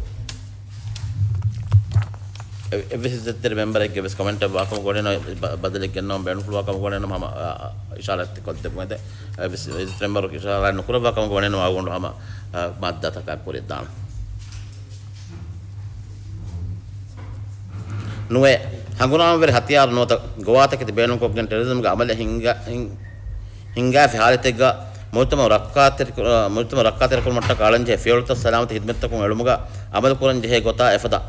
އެ-، އެއްވެސް އިއްޒަތްތެރި މެމްބަރެއްގެ ވެސް ކޮމެންޓެއް ވާކަމަށް ވަނީނަމަ، ބަ-، ބަދަލެއް ގެންނަވަން ބޭނުންފުޅުވާކަމަށް ވަނީނަމަ ހަމަ، އާ، އިޝާރާތް ކޮށްދެއްވުމެވެ. އެއްވެސް އިއްޒަތްތެރި މެމްބަރު އިޝާރާތް ނުކުރައްވާކަމަށް ވަނީނަމަ އަޅުގަނޑު ހަމަ، އާ، މާއްދާތަކާ ކުރިއަށް ދާނަން. ނުވެ، ހަނގުރާމަވެރި ހަތިޔާރު ނުވަތަ ގޮވާތަކެތި ބޭނުންކޮށްގެން ޓެރަރިޒަމްގެ އަމަލެއް ހިންގާ-، ހިން-، ހިންގާފި ހާލަތެއްގަ މުޖުތަމައު ރައްކާތެރި-، މުޖުތަމައު ރައްކާތެރިކުރުމަށްޓަކާ އަޅަންޖެހޭ ފިޔަވަޅުތައް ސަލާމަތީ ހިދުމަތްތަކުން އެޅުމުގަ އަމަލުކުރަންޖެހޭ ގޮތާ އެފަދަ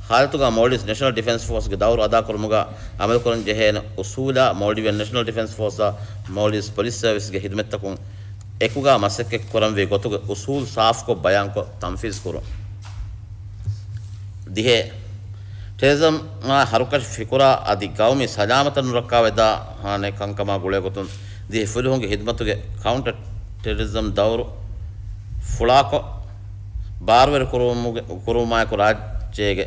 ހާލަތުގަ މޯލްޑިވްސް ނޭޝަނަލް ޑިފެންސް ފޯސްގެ ދައުރު އަދާކުރުމުގަ އަމަލުކުރަންޖެހޭނެ އުސޫލާ މޯލްޑިވިއަން ނޭޝަނަލް ޑިފެންސް ފޯސްއާ މޯލްޑިވްސް ޕޮލިސް ސަރވިސްގެ ހިދުމަތްތަކުން އެކުގަ މަސައްކަތް ކުރަންވީ ގޮތުގެ އުސޫލް ސާފުކޮށް ބަޔާންކޮށް ތަންފީޒު ކުރުން. ދިހަ، ޓެރަރިޒަމާ ހަރުކަށި ފިކުރާ އަދި ގައުމީ ސަލާމަތަށް ނުރައްކާވެދާނެ ކަންކަމާ ގުޅޭގޮތުން ދިވެހި ފުލުހުންގެ ހިދުމަތުގެ ކައުންޓަ ޓެރަރިޒަމް ދައުރު ފުޅާކޮށް، ބާރުވެރި ކުރުވުމުގެ، ކުރުވުމާއެކު ރާއްޖޭގެ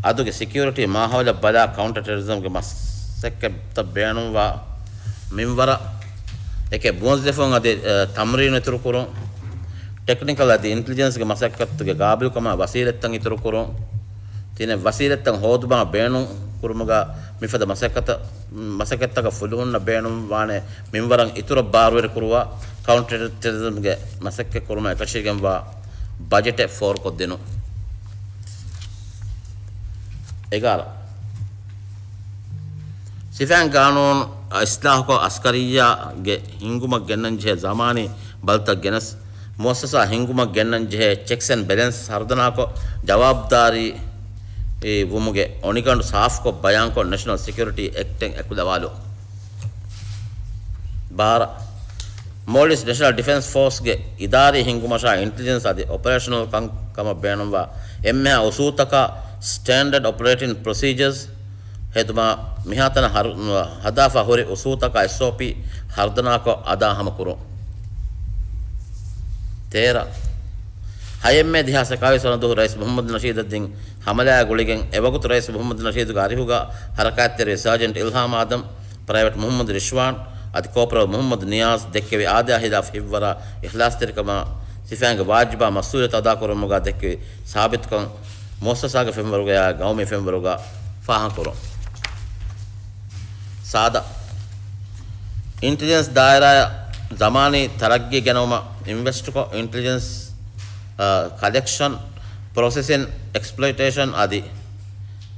އަދުގެ ސެކިއުރިޓީ މާހައުލަށް ބަލާ ކައުންޓަ ޓެރަރިޒަމްގެ މަސައްކަތަށް ބޭނުންވާ މިންވަރަށް އެކެއް މުވައްޒަފުން އަދި، އަ، ތަމްރީނު އިތުރުކުރުން. ޓެކްނިކަލް އަދި އިންޓެލިޖެންސްގެ މަސައްކަތުގެ ގާބިލުކަމާ ވަސީލަތްތައް އިތުރުކުރުން. ތިނެއް، ވަސީލަތްތައް ހޯދުމާ ބޭނުން ކުރުމުގަ މިފަދަ މަސައްކަތަށް، މަސައްކަތްތަކަށް ފުލުހުންނަށް ބޭނުންވާނެ މިންވަރަށް އިތުރަށް ބާރުވެރި ކުރުވާ، ކައުންޓަރ ޓެރަރިޒަމްގެ މަސައްކަތް ކުރުމަށް އެކަށީގެންވާ ބަޖެޓެއް ފޯރުކޮށްދިނުން. އެގާރަ، ސިފައިން ގާނޫނު އިސްލާހުކޮށް، އަސްކަރިއްޔާގެ ހިންގުމަށް ގެންނަންޖެހޭ ޒަމާނީ ބަލިތައް ގެނެސް، މުއައްސަސާ ހިންގުމަށް ގެންނަންޖެހޭ ޗެކްސް އެންޑް ބެލެންސް ހަރުދަނާކޮށް، ޖަވާބުދާރީ ވުމުގެ އޮނިގަނޑު ސާފުކޮށް، ބަޔާންކޮށް، ނެޝަނަލް ސެކިއުރިޓީ އެކްޓެއް އެކުލަވާލުން. ބާރަ، މޯލްޑިވްސް ނެޝަނަލް ޑިފެންސް ފޯސްގެ އިދާރީ ހިންގުމަށާ އިންޓެލިޖެންސް އަދި އޮޕަރޭޝަނަލް ކަންކަމަށް ބޭނުންވާ އެންމެހާ އުސޫލުތަކާ ސްޓޭންޑަޑް އޮޕަރޭޓިން ޕްރޮސީޖަރސް ހެދުމަށް މިހާތަނަށް ހަރު-، ހަދާފަ ހުރި އުސޫލުތަކާ އެސްއޯޕީ ހަރުދަނާކޮށް އަދާ ހަމަކުރުން. ތޭރަ، ހައެއް މޭ ދެހާސް އެކާވީސް ވަނަ ދުވަހު ރައީސް މުޙައްމަދު ނަޝީދަށް ދިން ހަމަލާއާ ގުޅިގެން އެވަގުތު ރައީސް މުޙައްމަދު ނަޝީދުގެ އަރިހުގަ ހަރަކާތްތެރިވި ސާޖެންޓް އިލްހާމް އާދަމް، ޕްރައިވެޓް މުޙައްމަދު ރިޝްވާން އަދި ކޯޕްރަލް މުޙައްމަދު ނިޔާޒް ދެއްކެވި އާދަޔާ ހިލާފް ހިތްވަރާ އިޚްލާޞްތެރިކަމާ، ސިފައިންގެ ވާޖިބާ މަސްއޫލިއްޔަތު އަދާކުރުމުގަ ދެއްކެވި ސާބިތުކަން، މުއައްސަސާގެ ފެންވަރުގަޔާ ގައުމީ ފެންވަރުގަ ފާހަގަކުރުން. ސާދަ، އިންޓެލިޖެންސް ދާއިރާއަށް ޒަމާނީ ތަރައްގީ ގެނައުމަށް އިންވެސްޓްކޮށް، އިންޓެލިޖެންސް، އަ، ކަލެކްޝަން، ޕްރޮސެސިން، އެކްސްޕްލޮއިޓޭޝަން އަދި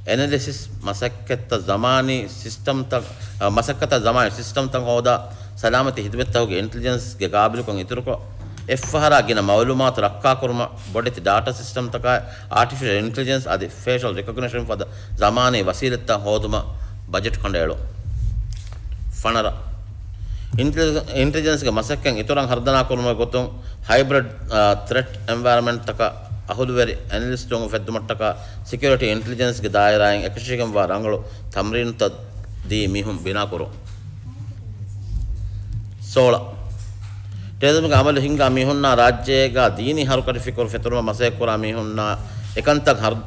އެނަލިސިސް މަސައްކަތްތައް ޒަމާނީ ސިސްޓަމްތައް، އަ، މަސައްކަތަށް ޒަމާނީ ސިސްޓަމްތައް ހޯދާ، ސަލާމަތީ ހިދުމަތްތަކުގެ އިންޓެލިޖެންސްގެ ގާބިލުކަން އިތުރުކޮށް، އެއްފަހަރާ ގިނަ މައުލޫމާތު ރައްކާކުރުމަށް ބޮޑެތި ޑާޓާ ސިސްޓަމްތަކާއި، އާޓިފިޝަލް އިންޓެލިޖެންސް އަދި ފޭޝަލް ރިކޮގްނިޝަން ފަދަ ޒަމާނީ ވަސީލަތްތައް ހޯދުމަށް ބަޖެޓް ކަނޑައެޅުން. ފަނަރަ، އިންޓެލި-، އިންޓެލިޖެންސްގެ މަސައްކަތް އިތުރަށް ހަރުދަނާކުރުމުގެ ގޮތުން ހައިބްރިޑް، އާ، ތްރެޓް އެންވަޔަރަމެންޓްތަކަށް އަހުލުވެރި އެނަލިސްޓުން އުފެއްދުމަށްޓަކާ ސެކިއުރިޓީ އިންޓެލިޖެންސްގެ ދާއިރާއިން އެކަށީގެންވާ ރަނގަޅު ތަމްރީނުތައް ދީ މީހުން ބިނާކުރުން. ސޯޅަ، ޓެރަރިޒަމްގެ އަމަލު ހިންގާ މީހުންނާ ރާއްޖޭގަ ދީނީ ހަރުކަށި ފިކުރު ފެތުރުމަށް މަސައްކަތްކުރާ މީހުންނާ އެކަންތައް ހަރު-،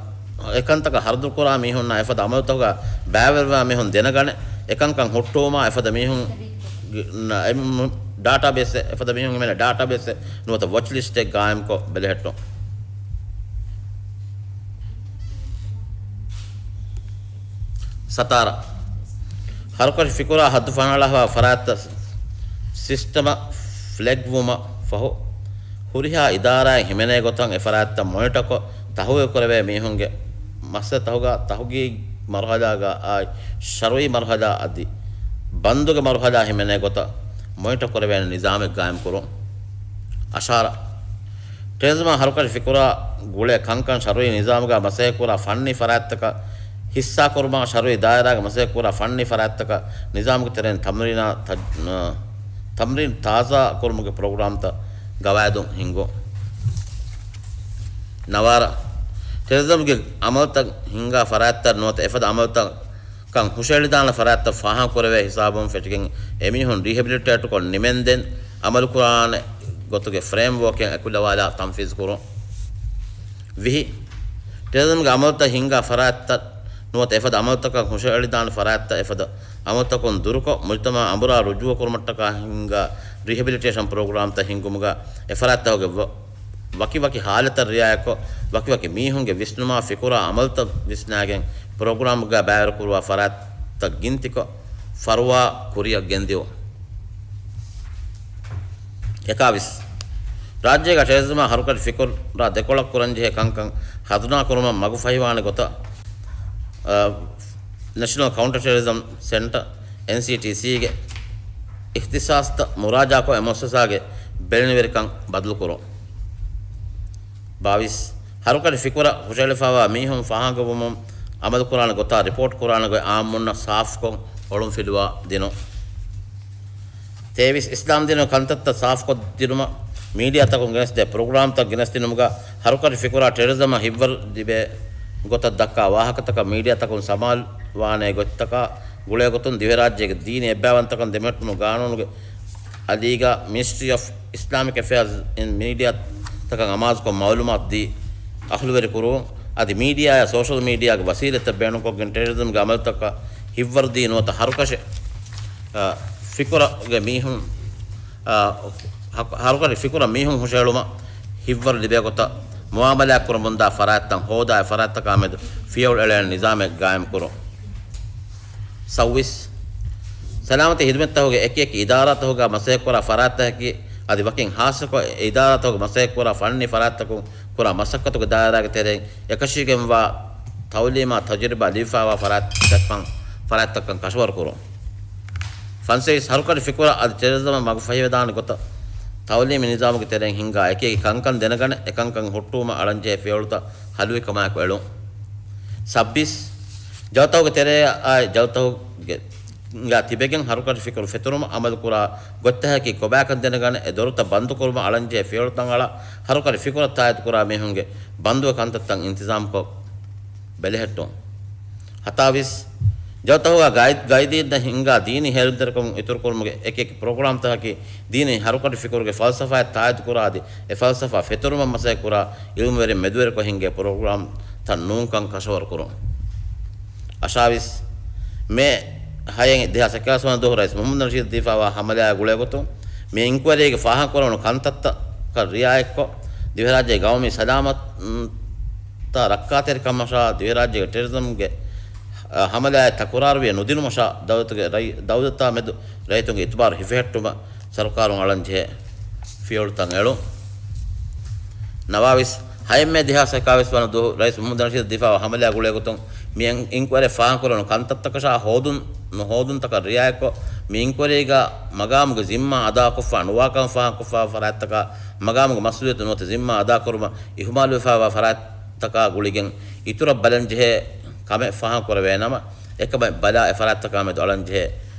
އެކަންތަކަށް ހަރުދުކުރާ މީހުންނާ އެފަދަ އަމަލުތަކުގަ ބައިވެރިވާ މީހުން ދެނެގަނެ، އެކަންކަން ހުއްޓުވުމާ އެފަދަ މީހުން ގި-، ނަ-، އެ މު-، ޑާޓާބޭސް، އެފަދަ މީހުން ހިމެނޭ ޑާޓާބޭސް ނުވަތަ ވޮޗް ލިސްޓެއް ގާއިމްކޮށް ބެލެހެއްޓުން. ސަތާރަ، ހަރުކަށި ފިކުރާ ހައްދު ފަނަޅަހަވާ ފަރާތްތައް ސިސްޓަމަށް ފްލެގްވުމަށް ފަހު، ހުރިހާ އިދާރާއެއް ހިމެނޭ ގޮތަށް އެ ފަރާތްތައް މޮނިޓަކޮށް، ތަހުގީގުކުރެވޭ މީހުންގެ މައްސަލަތަކުގަ ތަހުގީގު މަރުހަލާގައި ޝަރުއީ މަރުހަލާ އަދި ބަންދުގެ މަރުހަލާ ހިމެނޭ ގޮތަށް މޮނިޓަކުރެވޭނެ ނިޒާމެއް ގާއިމްކުރުން. އަށާރަ، ޓެރަރިޒަމާ ހަރުކަށި ފިކުރާ ގުޅޭ ކަންކަން ޝަރުއީ ނިޒާމުގަ މަސައްކަތްކުރާ ފަންނީ ފަރާތްތަކަށް ހިއްސާކުރުމަށް، ޝަރުއީ ދާއިރާގަ މަސައްކަތްކުރާ ފަންނީ ފަރާތްތަކަށް ނިޒާމުގެ ތެރެއިން ތަމްރީނާ ތަ-، ތަމްރީން ތާޒާކުރުމުގެ ޕްރޮގްރާމްތައް ގަވާއިދުން ހިންގުން. ނަވާރަ، ޓެރަރިޒަމްގެ އަމަލުތައް ހިންގާ ފަރާތްތައް ނުވަތަ އެފަދަ އަމަލުތައް ކަން ހުށައެޅިދާނެ ފަރާތްތައް ފާހަގަކުރެވޭ ހިސާބުން ފެށިގެން އެމީހުން ރީހެބިލިޓޭޓުކޮށް ނިމެންދެން އަމަލުކުރާނެ ގޮތުގެ ފްރޭމްވޯކެއް އެކުލަވާލާ ތަންފީޒުކުރުން. ވިހި، ޓެރަރިޒަމްގެ އަމަލުތައް ހިންގާ ފަރާތްތައް ނުވަތަ އެފަދަ އަމަލުތަކަށް ހުށައެޅިދާނެ ފަރާތްތައް އެފަދަ އަމަލުތަކުން ދުރުކޮށް، މުޖުތަމަޢަށް އަނބުރާ ރުޖޫޢަކުރުމަށްޓަކާ ހިންގާ ރީހެބިލިޓޭޝަން ޕްރޮގްރާމްތައް ހިންގުމުގަ އެފަރާތްތަކުގެ ވަ-، ވަކިވަކި ހާލަތަށް ރިޢާޔަތްކޮށް، ވަކިވަކި މީހުންގެ ވިސްނުމާ ފިކުރާ އަމަލުތައް ވިސްނާގެން، ޕްރޮގްރާމްގަ ބައިވެރިކުރުވާ ފަރާތްތައް ގިންތިކޮށް، ފަރުވާ ކުރިއަށް ގެންދިއުން. އެކާވީސް، ރާއްޖޭގަ ޓެރަރިޒަމާ ހަރުކަށި ފިކުރާ ދެކޮޅަށް ކުރަންޖެހޭ ކަންކަން ހަރުދަނާކުރުމަށް މަގުފަހިވާނެ ގޮތަށް، އަ، ނެޝަނަލް ކައުންޓަރ ޓެރަރިޒަމް ސެންޓަރ، އެންސީޓީސީގެ އިޚްތިޞާޞްތައް މުރާޖާކޮށް، އެ މުއައްސަސާގެ ބެލެނިވެރިކަން ބަދަލުކުރުން. ބާވީސް، ހަރުކަށި ފިކުރަށް ހުށައެޅިފައިވާ މީހުން ފާހަގަވުމުން އަމަލުކުރާނެ ގޮތާ ރިޕޯޓް ކުރާނެ ގޮތް އާއްމުންނަށް ސާފުކޮށް އޮޅުންފިލުވާ ދިނުން. ތޭވީސް، އިސްލާމްދީނުގެ ކަންތައްތައް ސާފުކޮށްދިނުމަށް މީޑިއާތަކުން ގެނެސްދޭ ޕްރޮގްރާމްތައް ގެނެސްދިނުމުގަ ހަރުކަށި ފިކުރާ ޓެރަރިޒަމަށް ހިތްވަރު ލިބޭ ގޮތަށް ދައްކާ ވާހަކަތަކަށް މީޑިއާތަކުން ސަމާލުވާނޭ ގޮތްތަކާ ގުޅޭގޮތުން ދިވެހިރާއްޖޭގެ ދީނީ އެއްބައިވަންތަކަން ދެމެހެއްޓުމުގެ ގާނޫނުގެ އަލީގަ މިނިސްޓްރީ އޮފް އިސްލާމިކް އެފެއާޒް އިން މީޑިއާތަކަށް އަމާޒުކޮށް މައުލޫމާތު ދީ އަހުލުވެރިކުރުން. އަދި މީޑިއާއާ ސޯޝަލް މީޑިއާގެ ވަސީލަތްތައް ބޭނުންކޮށްގެން ޓެރަރިޒަމްގެ އަމަލުތަކަށް ހިތްވަރުދީ ނުވަތަ ހަރުކަށި، އަ، ފިކުރުގެ މީހުން، އަ، ހަ-، ހަރުކަށި ފިކުރަށް މީހުން ހުށައެޅުމަށް ހިތްވަރު ލިބޭ ގޮތަށް މުއާމަލާތް ކުރަމުންދާ ފަރާތްތައް ހޯދާ، އެ ފަރާތްތަކާ މެދު ފިޔަވަޅު އެޅޭނެ ނިޒާމެއް ގާއިމްކުރުން. ސައުވީސް، ސަލާމަތީ ހިދުމަތްތަކުގެ އެކި އެކި އިދާރާތަކުގަ މަސައްކަތްކުރާ ފަރާތްތަކަކީ، އަދި ވަކިން ހާއްސަކޮށް އެ އިދާރާތަކުގަ މަސައްކަތްކުރާ ފަންނީ ފަރާތްތަކުން ކުރާ މަސައްކަތުގެ ދާއިރާގެ ތެރެއިން އެކަށީގެންވާ ތައުލީމާ ތަޖުރިބާ ލިބިފައިވާ ފަރާތްތަކަށް، ފަރާތްތަކަށް ކަށަވަރުކުރުން. ފަންސައިސް، ހަރުކަށި ފިކުރަށް އަދި ޓެރަރިޒަމަށް މަގު ފަހިވެދާނެ ގޮތަށް ތައުލީމީ ނިޒާމުގެ ތެރެއިން ހިންގާ އެކި އެކި ކަންކަން ދެނެގަނެ، އެ ކަންކަން ހުއްޓުވުމަށް އަޅަންޖެހޭ ފިޔަވަޅުތައް ހަލުވިކަމާއެކު އެޅުން. ސައްބީސް، ޖަލްތަކުގެ ތެރެއާއި ޖަލްތަކުގެ ގާ ތިބެގެން ހަރުކަށި ފިކުރު ފެތުރުމަށް އަމަލުކުރާ ގޮތްތަކަކީ ކޮބާކަން ދެނެގަނެ، އެ ދޮރުތައް ބަންދުކުރުމަށް އަޅަންޖެހޭ ފިޔަވަޅުތައް އަޅާ، ހަރުކަށި ފިކުރަށް ތާއީދުކުރާ މީހުންގެ ބަންދުގެ ކަންތައްތައް އިންތިޒާމްކޮށް ބެލެހެއްޓުން. ހަތާވީސް، ޖަލްތަކުގަ ގައި-، ގައިދީންނަށް ހިންގާ ދީނީ ހޭލުންތެރިކަމުން އިތުރުކުރުމުގެ އެކި އެކި ޕްރޮގްރާމްތަކަކީ ދީނީ ހަރުކަށި ފިކުރުގެ ފަލްސަފާއަށް ތާއީދުކުރާ އަދި އެ ފަލްސަފާ ފެތުރުމަށް މަސައްކަތްކުރާ އިލްމުވެރިން މެދުވެރިކޮށް ހިންގޭ ޕްރޮގްރާމްތައް ނޫންކަން ކަށަވަރުކުރުން. އަށާވީސް، މޭ ހައެއް ދެހާސް އެކާވީސް ވަނަ ދުވަހު ރައީސް މުހައްމަދު ނަޝީދަށް ދީފައިވާ ހަމަލާއާ ގުޅޭގޮތުން، މި އިންކުއަރީގެ ފާހަގަކުރެވުނު ކަންތައްތަކަށް ރިއާޔަތްކޮށް، ދިވެހިރާއްޖޭގެ ގައުމީ ސަލާމަތްތައް ރައްކާތެރިކަމަށާ، ދިވެހިރާއްޖޭގެ ޓެރަރިޒަމްގެ، އަ، ހަމަލާއެއް ތަކުރާރުވެ ނުދިނުމަށާ، ދައުލަތުގެ ރައި-، ދައުލަތާ މެދު ރައްޔިތުންގެ އިތުބާރު ހިފެހެއްޓުމަށް ސަރުކާރުން އަޅަންޖެހޭ ފިޔަވަޅުތައް އެޅުން. ނަވާވީސް، ހައެއް މޭ ދެހާސް އެކާވީސް ވަނަ ދުވަހު ރައީސް މުހައްމަދު ނަޝީދަށް ދީފައިވާ ހަމަލާއާ ގުޅޭގޮތުން، މި އިން-، އިންކުއަރީ ފާހަގަކުރެވުނު ކަންތައްތަކަށާ ހޯދުން ނުހޯދުންތަކަށް ރިއާޔަތްކޮށް، މި އިންކުއަރީގަ މަގާމުގެ ޒިންމާ އަދާކޮށްފަ ނުވާކަން ފާހަގަކޮށްފައިވާ ފަރާތްތަކާ، މަގާމުގެ މަސްއޫލިއްޔަތު ނުވަތަ ޒިންމާ އަދާކުރުމަށް އިހުމާލުވެފައިވާ ފަރާތްތަކާ ގުޅިގެން އިތުރަށް ބަލަންޖެހޭ ކަމެއް ފާހަގަކުރެވޭނަމަ، އެކަމެއް ބަލާ އެ ފަރާތްތަކާ މެދު އަޅަންޖެހޭ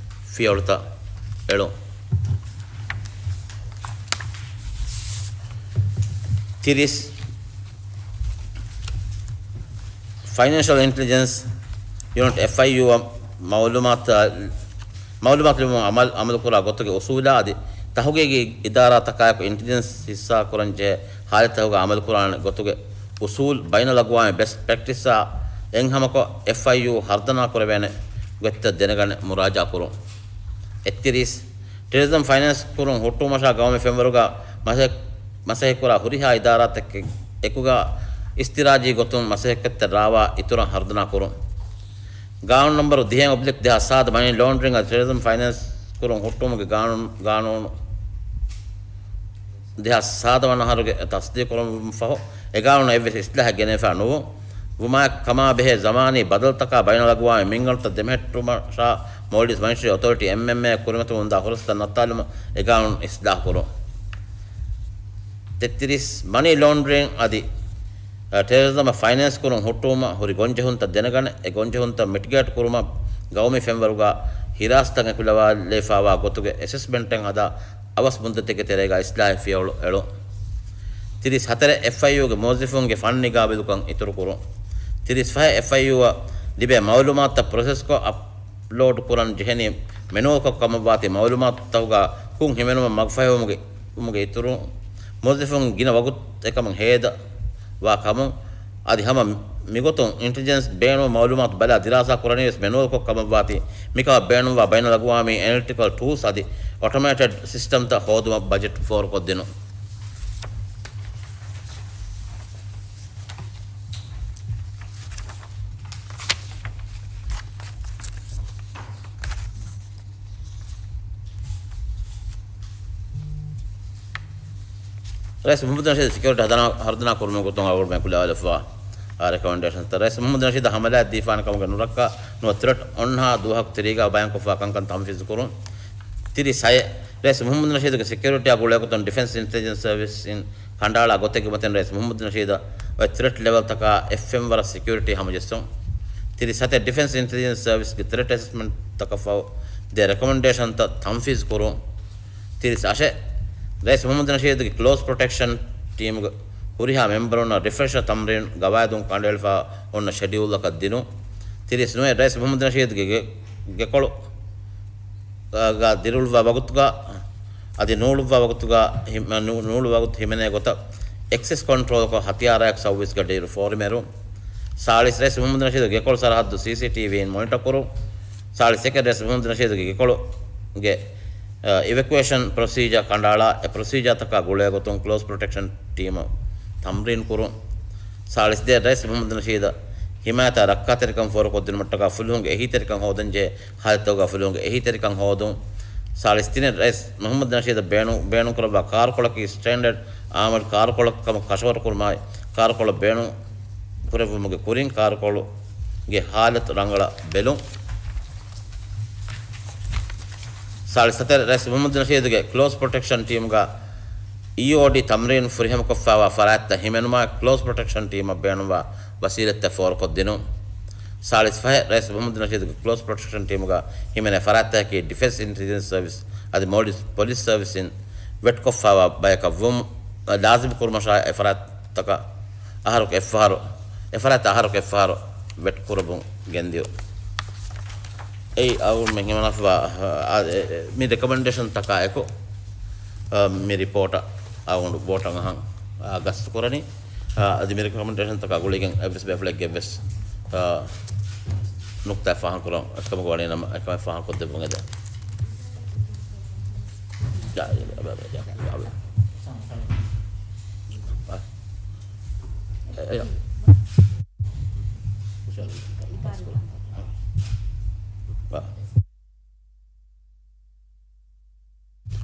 ފިޔަވަޅުތައް އެޅުން. ތިރީސް، ފައިނޭންޝަލް އިންޓެލިޖެންސް ޔުނިޓް، އެފްއައިޔޫ، އަށް މައުލޫމާތު، މައުލޫމާތު ލިބުމަށް އަމަލު، އަމަލުކުރާ ގޮތުގެ އުސޫލާ އަދި ތަހުގީގީ އިދާރާތަކާއެކު އިންޓެލިޖެންސް ހިއްސާކުރަންޖެހޭ ހާލަތްތަކުގަ އަމަލުކުރާނެ ގޮތުގެ އުސޫލް، ބައިނަލްއަގުވާމީ ބެސްޓް ޕްރެކްޓިސްއާ އެއްހަމަކޮށް، އެފްއައިޔޫ ހަރުދަނާ ކުރެވޭނެ ގޮތްތައް ދެނެގަނެ މުރާޖާކުރުން. އެއްތިރީސް، ޓެރަރިޒަމް ފައިނޭންސް ކުރުން ހުއްޓުވުމަށާ ގައުމީ ފެންވަރުގަ މަސައް-، މަސައްކަތްކުރާ ހުރިހާ އިދާރާތަކެއް އެކުގަ އިސްތިރާޖީ ގޮތުން މަސައްކަތްތައް ރާވާ އިތުރަށް ހަރުދަނާ ކުރުން. ގާނޫނު ނަންބަރު ދިހައެއް އޮބްލިކް ދެހާސް ސާދަ، މަނީ ލޯންޑްރިންގ އަދި ޓެރަރިޒަމް ފައިނޭންސް ކުރުން ހުއްޓުވުމުގެ ގާނޫނު، ގާނޫނު ދެހާސް ސާދަ ވަނަ އަހަރުގެ ތަސްދީޤުކުރުމުން ފަހު، އެ ގާނޫނަށް އެއްވެސް އިސްލާހެއް ގެނެވިފަ ނުވުން. ވުމާއެކު ކަމާ ބެހޭ ޒަމާނީ ބަދަލުތަކާ ބައިނަލްއަގުވާމީ މިންގަނޑުތައް ދެމެހެއްޓުމަށާ މޯލްޑިވްސް މަނިޓަރީ އޮތޯރިޓީ، އެމްއެމްއޭ، ކުރިމަތިލުމުންދާ ހުރަސްތައް ނައްތާލުމަށް އެ ގާނޫނު އިސްލާހުކުރުން. ތެއްތިރީސް، މަނީ ލޯންޑްރިން އަދި، އަ، ޓެރަރިޒަމަށް ފައިނޭންސް ކުރުން ހުއްޓުވުމަށް ހުރި ގޮންޖެހުންތައް ދެނެގަނެ، އެ ގޮންޖެހުންތައް މިޓިގޭޓް ކުރުމަށް ގައުމީ ފެންވަރުގަ ހިރާސަތައް އެކުލަވާލެވިފައިވާ ގޮތުގެ އެސެސްމަންޓެއް ހަދާ އަވަސް މުއްދަތެއްގެ ތެރޭގަ އިސްލާހެއް ފިޔަވަޅު އެޅުން. ތިރީސް ހަތަރެއް، އެފްއައިޔޫގެ މުވައްޒަފުންގެ ފަންނީ ގާބިލުކަން އިތުރުކުރުން. ތިރީސް ފަހެއް، އެފްއައިޔޫއަށް ލިބޭ މައުލޫމާތުތައް ޕްރޮސެސްކޮށް އަޕްލޯޑް ކުރަން ޖެހެނީ މެނުއަލްކޮށް ކަމަށްވާތީ މައުލޫމާތުތަކުގަ ކުށް ހިމެނުމަށް މަގުފަހިވުމުގެ، ވުމުގެ އިތުރުން މުވައްޒަފުން ގިނަ ވަގުތު އެކަމަށް ހޭދަ ވާ ކަމުން އަދި ހަމަ މިގޮތުން އިންޓެލިޖެންސް ބޭނުން މައުލޫމާތު ބަލާ ދިރާސާ ކުރަނީވެސް މެނުއަލްކޮށް ކަމަށްވާތީ، މިކަމަށް ބޭނުންވާ ބައިނަލްއަގުވާމީ އެނަލިޓިކަލް ޓޫލްސް އަދި އޮޓޮމޭޓެޑް ސިސްޓަމްތައް ހޯދުމަށް ބަޖެޓް ފޯރުކޮށްދިނުން. ރައީސް މުހައްމަދު ނަޝީދު ސެކިއުރިޓީ ހަރުދަނާ، ހަރުދަނާ ކުރުމުގެ ގޮތުން އަޅުގަނޑުމެން ކުލަވާލަފާ ރެކޮމެންޑޭޝަންތައް. ރައީސް މުހައްމަދު ނަޝީދަށް ހަމަލާއެއް ދީފާނެ ކަމުގެ ނުރައްކާ ނުވަ ތްރެޓް އޮންނަހާ ދުވަހަކު ތިރީގަ ބަޔާންކޮށްފާ ކަންކަން ތަންފީޒު ކުރުން. ތިރީސް ހައެއް، ރައީސް މުހައްމަދު ނަޝީދުގެ ސެކިއުރިޓީއާ ގުޅޭގޮތުން ޑިފެންސް އިންޓެލިޖެންސް ސަރވިސް އިން ކަނޑައަޅާ ގޮތެއްގެ މަތިން ރައީސް މުހައްމަދު ނަޝީދަށް އޮތް ތްރެޓް ލެވެލްތަކާ އެފްއެމް ވަރަށް ސެކިއުރިޓީ ހަމަޖެއްސުން. ތިރީސް ހަތެއް، ޑިފެންސް އިންޓެލިޖެންސް ސަރވިސްގެ ތްރެޓް އެސެސްމަންޓްތަކަށްފަހު ދޭ ރެކޮމެންޑޭޝަންތައް ތަންފީޒު ކުރުން. ތިރީސް އަށެއް، ރައީސް މުހައްމަދު ނަޝީދުގެ ކްލޯސް ޕްރޮޓެކްޝަން ޓީމުގެ ހުރިހާ މެމްބަރުންނަށް ރިފްރެޝަރ ތަމްރީން ގަވާއިދުން ކަނޑައެޅިފަ އޮންނަ ޝެޑިއުލްއަކަށް ދިނުން. ތިރީސް ނުވައެއް، ރައީސް މުހައްމަދު ނަޝީދުގެ ގެ-، ގެކޮޅު ގަ ދިރިއުޅުއްވާ ވަގުތުގަ އަދި ނޫޅުއްވާ ވަގުތުގަ ހި-، ނޫ-، ނޫޅު ވަގުތު ހިމެނޭ ގޮތަށް އެކްސެސް ކޮންޓްރޯލްކޮށް، ހަތިޔާރާއެކު ސައުވީސް ގަޑިއިރު ފޯރިމެރު. ސާޅީސް، ރައީސް މުހައްމަދު ނަޝީދުގެ ގެކޮޅު ސަރަހައްދު ސީސީޓީވީއިން މޮނިޓަ ކުރުން. ސާޅީސް އެކެއް، ރައީސް މުހައްމަދު ނަޝީދުގެ ގެކޮޅުގެ އ، އިވެކުއޭޝަން ޕްރޮސީޖާ ކަނޑައަޅާ، އެ ޕްރޮސީޖާތަކާ ގުޅޭގޮތުން ކްލޯސް ޕްރޮޓެކްޝަން ޓީމަށް ތަމްރީން ކުރުން. ސާޅީސް ދެ ރައީސް މުހައްމަދު ނަޝީދަށް ހިމާޔަތާ ރައްކާތެރިކަން ފޯރުކޮށްދިނުމަށްޓަކާ ފުލުހުންގެ އެހީތެރިކަން ހޯދަންޖެހޭ ހާލަތުގަ ފުލުހުންގެ އެހީތެރިކަން ހޯދުން. ސާޅީސް ތިނެއް ރައީސް މުހައްމަދު ނަޝީދަށް ބޭނު-، ބޭނުންކުރައްވާ ކާރުކޮޅަކީ ސްޓޭންޑަޑް އާމަލު ކާރުކޮޅަކަށް ކަމަށް ކަށަވަރުކުރުމާއި، ކާރުކޮޅަށް ބޭނުން ކުރެއްވުމުގެ ކުރިން ކާރުކޮޅުގެ ހާލަތު ރަނގަޅަށް ބެލުން. ސާޅީސް ހަތެއް ރައީސް މުހައްމަދު ނަޝީދުގެ ކްލޯސް ޕްރޮޓެކްޝަން ޓީމުގަ އީއޯޑީ ތަމްރީނު ފުރިހަމަކޮށްފައިވާ ފަރާތްތައް ހިމެނުމާއި، ކްލޯސް ޕްރޮޓެކްޝަން ޓީމަށް ބޭނުންވާ ވަސީލަތްތައް ފޯރުކޮށްދިނުން. ސާޅީސް ފަހެއް ރައީސް މުހައްމަދު ނަޝީދުގެ ކްލޯސް ޕްރޮޓެކްޝަން ޓީމުގަ ހިމެނޭ ފަރާތްތަކަކީ ޑިފެންސް އިންޓެލިޖެންސް ސަރވިސް އަދި މޯލްޑިވްސް ޕޮލިސް ސަރވިސްއިން ވެޓްކޮށްފައިވާ ބަޔަކަށް ވުމު، ލާޒިމް ކުރުމަށާއި އެފަރާތް ތަކަށް އަހަރު އެއްފަހަރު، އެފަރާތްތައް އަހަރު އެއްފަހަރު ވެޓް ކުރަމުން ގެންދިޔުން. އެއީ އަޅުގަނޑުމެން ހިމަނާފައިވާ، އާ، އެ، އެ، މި ރެކޮމެންޑޭޝަން ތަކާ އެކު، އާ، މި ރިޕޯޓަށް އަޅުގަނޑު ވޯޓަށް އަހަން، އާ، ގަސްތު ކުރަނީ. އާ، އަދި މި ރެކޮމެންޑޭޝަން ތަކާ ގުޅިގެން އެއްވެސް ބޭފުޅެއްގެ އެއްވެސް، އާ، ނުކްތާއެއް ފާހަގަކުރަން އެކަމަކު ވަނީ ނަމަ، އެކަމެއް ފާހަގަކޮށްދެއްވުން އެދެން.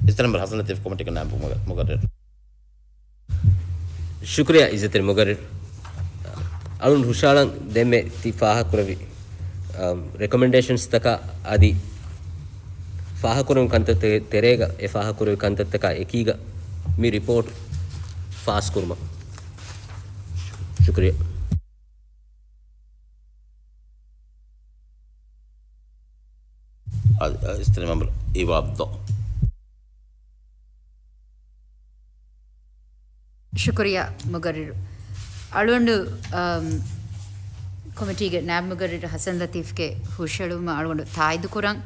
އިޒްތި މެމްބަރު ހަސަން ލަތީފް ކޮމިޓީގެ ނާއިބު މުގަ-، މުގައްރިރު. ޝުކުރިއްޔާ އިއްޒަތްތެރި މުގައްރިރު. އަޅުން ހުށައަޅަން ދެންމެ ތި ފާހަގަކުރެއްވި، އަ، ރެކޮމެންޑޭޝަންސްތަކާ އަދި ފާހަގަކުރެވުނު ކަންތައްތަކެއް ތެރޭގަ އެ ފާހަގަކުރެއްވި ކަންތައްތަކާ އެކީގަ މި ރިޕޯޓް ފާސްކުރުމަށް. ޝުކުރިއްޔާ. އަ-، އިއްޒަތްތެރި މެމްބަރު އީވާ އަބްދު. ޝުކުރިއްޔާ މުގައްރިރު. އަޅުގަނޑު، އަމް، ކޮމިޓީގެ ނާއިބު މުގައްރިރު ހަސަން ލަތީފްގެ ހުށައެޅުމަށް އަޅުގަނޑު ތާއީދު ކުރަން.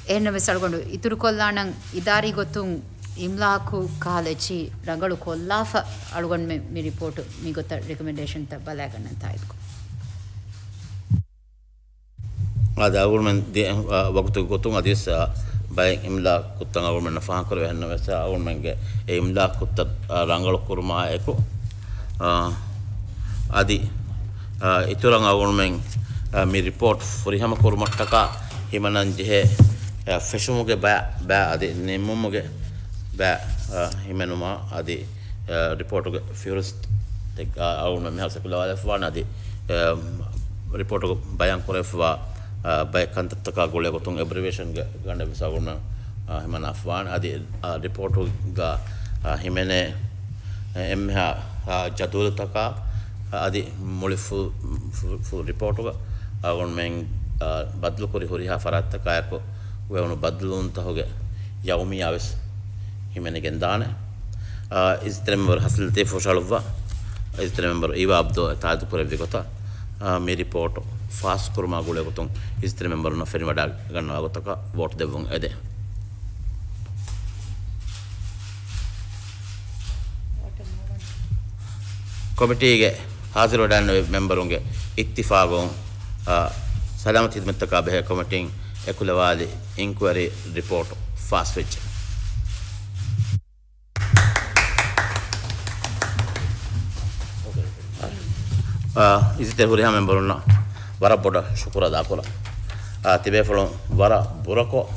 އެހެންނަމަވެސް އަޅުގަނޑު އިތުރުކޮށްލާނަން އިދާރީ ގޮތުން އިމްލާއަކު ކަހަލަ އެއްޗިހި ރަނގަޅު ކޮށްލާފަ އަޅުގަނޑުމެން މި ރިޕޯޓު މިގޮތަށް ރެކޮމެންޑޭޝަންތައް ބަލާގަންނަން ތާއީދުކުރަން. އާދެ، އަޅުގަނޑުމެން ދިޔަ، އާ، ވަގުތުގެ ގޮތުން އަދިވެސް، އާ، ބައެއް އިމްލާ ކުށްތައް އަޅުގަނޑުމެންނަށް ފާހަގަކުރެވޭ. އެހެންނަމަވެސް އަޅުގަނޑުމެންގެ އެ އިމްލާ ކުށްތައް، އާ، ރަނގަޅު ކުރުމާ އެކު، އާ، އަދި، އާ، އިތުރަށް އަޅުގަނޑުމެން، އާ، މި ރިޕޯޓް ފުރިހަމަ ކުރުމަށްޓަކާ ހިމަނަން ޖެހޭ، އާ، ފެށުމުގެ ބައި، ބައި އަދި ނިންމުމުގެ ބައި، އާ، ހިމެނުމާ އަދި، އާ، ރިޕޯޓުގެ ފިހުރިސްތެއް، އާ، އަޅުގަނޑުމެން މިހާރު ސަކުލަވާލަފާނެ އަދި، އާ، ރިޕޯޓުގެ ބަޔާން ކުރެވިފައިވާ، އާ، ބައެއް ކަންތައްތަކާ ގުޅޭ ގޮތުން އެބްރިވިއޭޝަންގެ ގަނޑެއްވެސް އަޅުގަނޑުމެން، އާ، ހިމަނާފައިވާނެ. އަދި، އާ، ރިޕޯޓުގަ، އާ، ހިމެނޭ، އެ، އެންމެހާ، އާ، ޖަދުވަލުތަކާ، އާ، އަދި މުޅި ފު-، ފު-، ފު-، ރިޕޯޓުގަ އަޅުގަނޑުމެން، އާ، ބަދަލުކުރި ހުރިހާ ފަރާތްތަކާއެކު ވެވުނު ބަދަލުވުންތަކުގެ ޔައުމިއްޔާވެސް ހިމެނިގެންދާނެ. އާ، އިއްޒަތްތެރި މެމްބަރު ހަސަން ލަތީފް ހުށަހަޅުއްވާ، އިއްޒަތްތެރި މެމްބަރު އީވާ އަބްދު ތާއީދު ކުރެއްވި ގޮތަށް، އާ، މި ރިޕޯޓު ފާސްކުރުމާ ގުޅޭ ގޮތުން އިއްޒަތްތެރި މެމްބަރުންނަށް ފެނިވަޑައިގަންނަވާ ގޮތަކަށް ވޯޓް ދެއްވުން އެދެން. ކޮމިޓީގެ ހާޒިރުވެޑައިންނެވި މެމްބަރުންގެ އިއްތިފާގުން، އާ، ސަލާމަތް ހިދުމަތްތަކާ ބެހޭ ކޮމިޓީން އެކުލަވާލި އިންކުއަރީ ރިޕޯޓް ފާސްވެއްޖެ. އާ، އިއްޒަތްތެރި ހުރިހާ މެމްބަރުންނަށް ވަރަށް ބޮޑަށް ޝުކުރު އަދާކުރަން. އާ، ތިބޭފުޅުން ވަރަށް ބުރަކޮށް،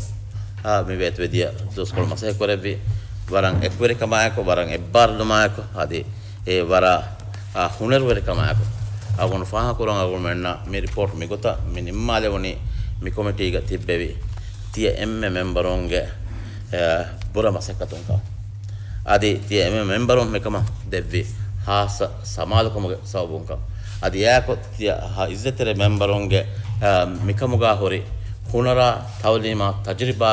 އާ، މި ވޭތުވެދިޔަ ދުވަސްކޮޅު މަސައްކަތްކުރެއްވި، ވަރަށް އެކުވެރިކަމާއެކު، ވަރަށް އެއްބާރުލުމާއެކު، އަދި އެ ވަރަށް، އާ، ހުނަރުވެރިކަމާއެކު އަޅުގަނޑު ފާހަގަކުރަން އަޅުގަނޑުމެންނަށް މި ރިޕޯޓް މިގޮތަށް މި ނިންމާލެވުނީ މި ކޮމިޓީގަ ތިއްބެވި ތިޔަ އެންމެ މެމްބަރުންގެ، އާ، ބުރަ މަސައްކަތުންކަން. އަދި ތިޔަ އެންމެ މެމްބަރުން މިކަމަށް ދެއްވި ހާއްސަ ސަމާލުކަމުގެ ސަބަބުންކަން. އަދި އެއާއެކު ތިޔަ އިއްޒަތްތެރި މެމްބަރުންގެ، އާ، މިކަމުގާ ހުރި ހުނަރާ، ތައުލީމާ، ތަޖުރިބާ،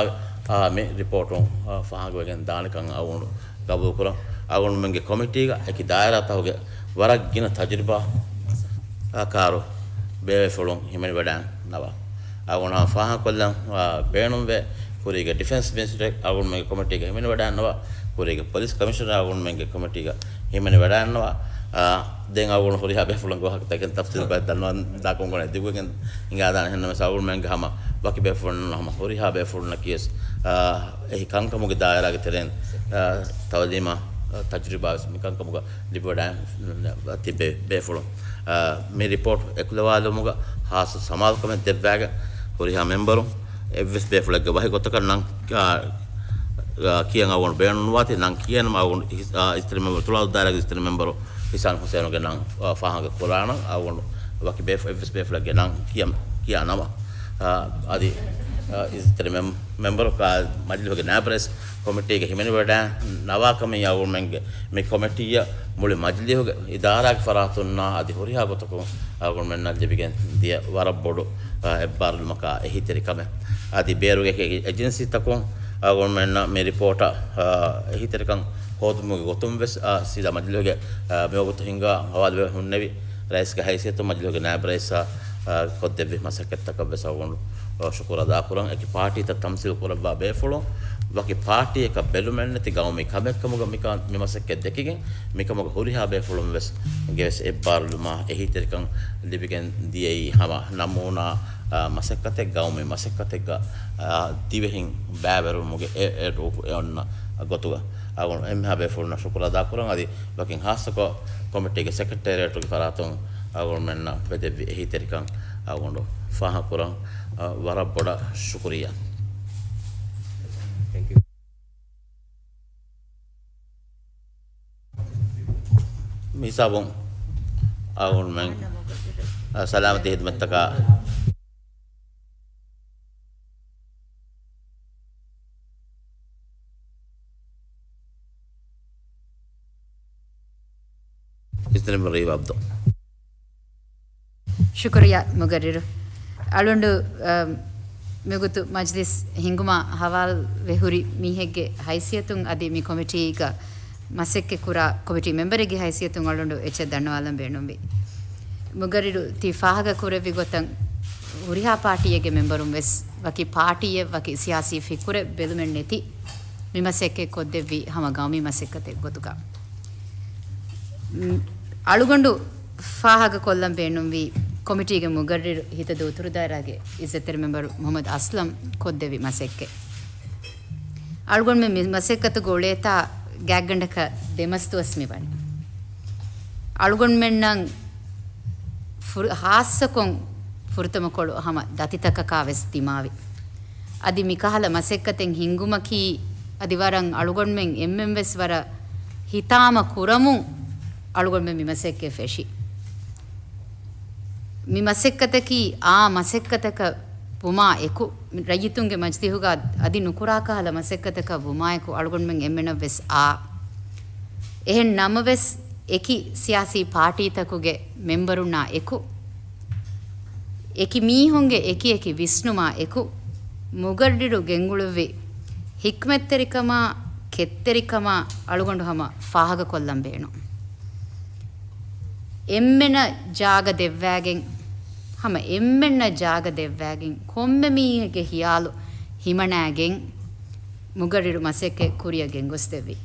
އާ، މި ރިޕޯޓުން، އާ، ފާހަގަވެގެން ދާނެކަން އަޅުގަނޑު ގަބޫލުކުރަން. އަޅުގަނޑުމެންގެ ކޮމިޓީގަ އެކި ދާއިރާތަކުގެ ވަރަށް ގިނަ ތަޖުރިބާ، އާ، ކާރު ބޭބޭފުޅުން ހިމެނިވަޑައިންނަވާ. އަޅުގަނޑު ހަމަ ފާހަގަކޮށްލަން، އާ، ބޭނުންވޭ، ކުރީގެ ޑިފެންސް މިނިސްޓަރެއް އަޅުގަނޑުމެންގެ ކޮމިޓީގަ ހިމެނިވަޑައިންނަވާ، ކުރީގެ ޕޮލިސް ކަމިޝަނަރ އަޅުގަނޑުމެންގެ ކޮމިޓީގަ ހިމެނިވަޑައިންނަވާ، އާ، ދެން އަޅުގަނޑު ހުރިހާ ބޭފުޅުންގެ ވާހަކަތަކެއް ތަފްސީލު ބައެއް ދަންނަވަން ދާކަމުގަ ދިގުވެގެން ހިނގާދާނެ. އެހެންނަމަވެސް އަޅުގަނޑުމެންގެ ހަމަ ވަކި ބޭފުޅުން ހަމަ ހުރިހާ ބޭފުޅުންނަކީވެސް، އާ، އެހި ކަންކަމުގެ ދާއިރާގެ ތެރެއިން، އާ، ތައުލީމާ، އާ، ތަޖުރިބާވެސް މިކަންކަމުގަ ލިބިވަޑައި ތިބޭ ބޭފުޅުން. އާ، މި ރިޕޯޓް އެކުލަވާލުމުގަ ހާއްސަ ސަމާލުކަމެއް ދެއްވާގެން ހުރިހާ މެމްބަރުން އެއްވެސް ބޭފުޅެއްގެ ވަހި ގޮތަކަށް ނަން، އާ، އާ، ކިޔަން އަޅުގަނޑު ބޭނުންވާތީ، ނަން ކިޔަން އަޅުގަނޑު އިސް-، އާ، އިސްތަށި މެމްބަރު، ތުޅާދު ދާއިރާގެ އިސްތަށި މެމްބަރު ހިސާން ހުސޭނުގެ ނަން، އާ، ފާހަގަ ކުރާނަން އަޅުގަނޑު ވަކި ބޭފު-، އެއްވެސް ބޭފުޅެއްގެ ނަން ކިޔަން، ކިޔާ ނަމަ، އާ، އަދި، އާ، އިސްތަށި މެމް-، މެމްބަރު ކާ މަޖިލީހުގެ ނާއިބް ރައީސް ކޮމިޓީގެ ހިމެނިވަޑައި ނަވާކަމީ އަޅުގަނޑުމެންގެ މި ކޮމިޓީއަށް މުޅި މަޖިލީހުގެ އިދާރާގެ ފަރާތުންނާ އަދި ހުރިހާ ގޮތަކުން އަޅުގަނޑުމެންނަށް ލިބިގެން ދިޔަ ވަރަށް ބޮޑު، އާ، އެއްބާރުލުމަކާ އެހީތެރިކަމެއް. އަދި ބޭރުގެ އެކި އެޖެންސީތަކުން އަޅުގަނޑުމެންނަށް މި ރިޕޯޓަށް، އާ، އެހީތެރިކަން ހޯދުމުގެ ގޮތުން ވެސް، އާ، ސީދާ މަޖިލީހުގެ، އާ، މިވަގުތު ހިންގާ ހަވާލުވެ ހުންނެވި ރައީސްގެ ހައިސިއްޔަތުން މަޖިލީހުގެ ނާއިބް ރައީސާ، އާ، ކޮށްދެއްވި މަސައްކަތްތަކަށް ވެސް އަޅުގަނޑު، އާ، ޝުކުރު އަދާކުރަން. އެކި ޕާޓީތައް ތަމްސީލު ކުރައްވާ ބޭފުޅުން ވަކި ޕާޓީއަކަށް ބެލުމެއްނެތި ގައުމީ ކަމެއްކަމުގަ މިކަ-، މި މަސައްކަތް ދެކިގެން، މިކަމުގަ ހުރިހާ ބޭފުޅުން ވެސް ގެ ވެސް އެއްބާރުލުމާ އެހީތެރިކަން ލިބިގެން ދިޔައީ ހަމަ ނަމޫނާ، އާ، މަސައްކަތެއް، ގައުމީ މަސައްކަތެއްގަ، އާ، ދިވެހިން ބައިވެރިވުމުގެ އެ، އެ ރޫހު އެ އޮންނަ ގޮތުގަ. އަޅުގަނޑު އެންމެހާ ބޭފުޅުންނަށް ޝުކުރު އަދާކުރަން. އަދި ވަކިން ހާއްސަކޮށް ކޮމިޓީގެ ސެކްރެޓޭރިއޭޓުގެ ފަރާތުން އަޅުގަނޑުމެންނަށް ވެދެއްވި އެހީތެރިކަން އަޅުގަނޑު ފާހަގަކުރަން، އަ، ވަރަށް ބޮޑަށް ޝުކުރިއްޔާ. ތެންކް ޔޫ. މިހިސާބުން އަޅުގަނޑުމެން، އަ، ސަލާމަތީ ހިދުމަތްތަކާ އިސްތަށި މެމްބަރު އީވާ އަބްދު. ޝުކުރިއްޔާ މުގައްރިރު. އަޅުގަނޑު، އަ، މިގޮތު މަޖްލިސް ހިންގުމާ ހަވާލުވެ ހުރި މީހެއްގެ ހައިސިއްޔަތުން އަދި މި ކޮމިޓީގަ މަސައްކަތްކުރާ ކޮމިޓީ މެމްބަރެއްގެ ހައިސިއްޔަތުން އަޅުގަނޑު އެއްޗެއް ދަންނަވާލަން ބޭނުންވި. މުގައްރިރު ތި ފާހަގަކުރެއްވި ގޮތަށް ހުރިހާ ޕާޓީއެއްގެ މެމްބަރުން ވެސް ވަކި ޕާޓީއެއް، ވަކި ސިޔާސީ ފިކުރެއް ބެލުމެއް ނެތި މި މަސައްކަތް ކޮށްދެއްވީ ހަމަ ގައުމީ މަސައްކަތެއް ގޮތުގަ. މް، އަޅުގަނޑު ފާހަގަކޮށްލަން ބޭނުންވީ ކޮމިޓީގެ މުގައްރިރު ހިތަދޫ އުތުރުދާއިރާގެ އިއްޒަތްތެރި މެމްބަރު މުހައްމަދު އަސްލަމް ކޮށްދެއްވި މަސައްކަތް. އަޅުގަނޑުމެން މި މަސައްކަތުގަ އުޅޭތާ ގާތްގަނޑަކަށް ދެމަސް ދުވަސް މިވަނީ. އަޅުގަނޑުމެންނަށް ފުރ-، ހާއްސަކޮށް ފުރަތަމަކޮޅު ހަމަ ދަތިތަކަކާ ވެސް ދިމާވި. އަދި މިކަހަލަ މަސައްކަތެއް ހިންގުމަކީ، އަދި ވަރަށް އަޅުގަނޑުމެން އެންމެން ވެސް ވަރަށް ހިތާމަ ކުރަމުން އަޅުގަނޑުމެން މި މަސައްކަތް ފެށި. މި މަސައްކަތަކީ އާ މަސައްކަތަކަށް ވުމާ އެކު، ރައްޔިތުންގެ މަޖިލީހުގަ އަދި ނުކުރާ ކަހަލަ މަސައްކަތަކަށް ވުމާއެކު އަޅުގަނޑުމެން އެންމެނަށް ވެސް އާ. އެހެން ނަމަވެސް، އެކި ސިޔާސީ ޕާޓީތަކުގެ މެމްބަރުންނާ އެކު، އެކި މީހުންގެ އެކި އެކި ވިސްނުމާ އެކު، މުގައްރިރު ގެންގުޅުއްވި ހިކްމަތްތެރިކަމާ، ކެތްތެރިކަމާ އަޅުގަނޑު ހަމަ ފާހަގަކޮށްލަން ބޭނުން. އެންމެނަށް ޖާގަ ދެއްވާގެން، ހަމަ އެންމެންނަށް ޖާގަ ދެއްވާގެން، ކޮންމެ މީހެއްގެ ހިޔާލު ހިމަނާގެން، މުގައްރިރު މަސައްކަތް ކުރިއަށް ގެންގޮސްދެއްވި.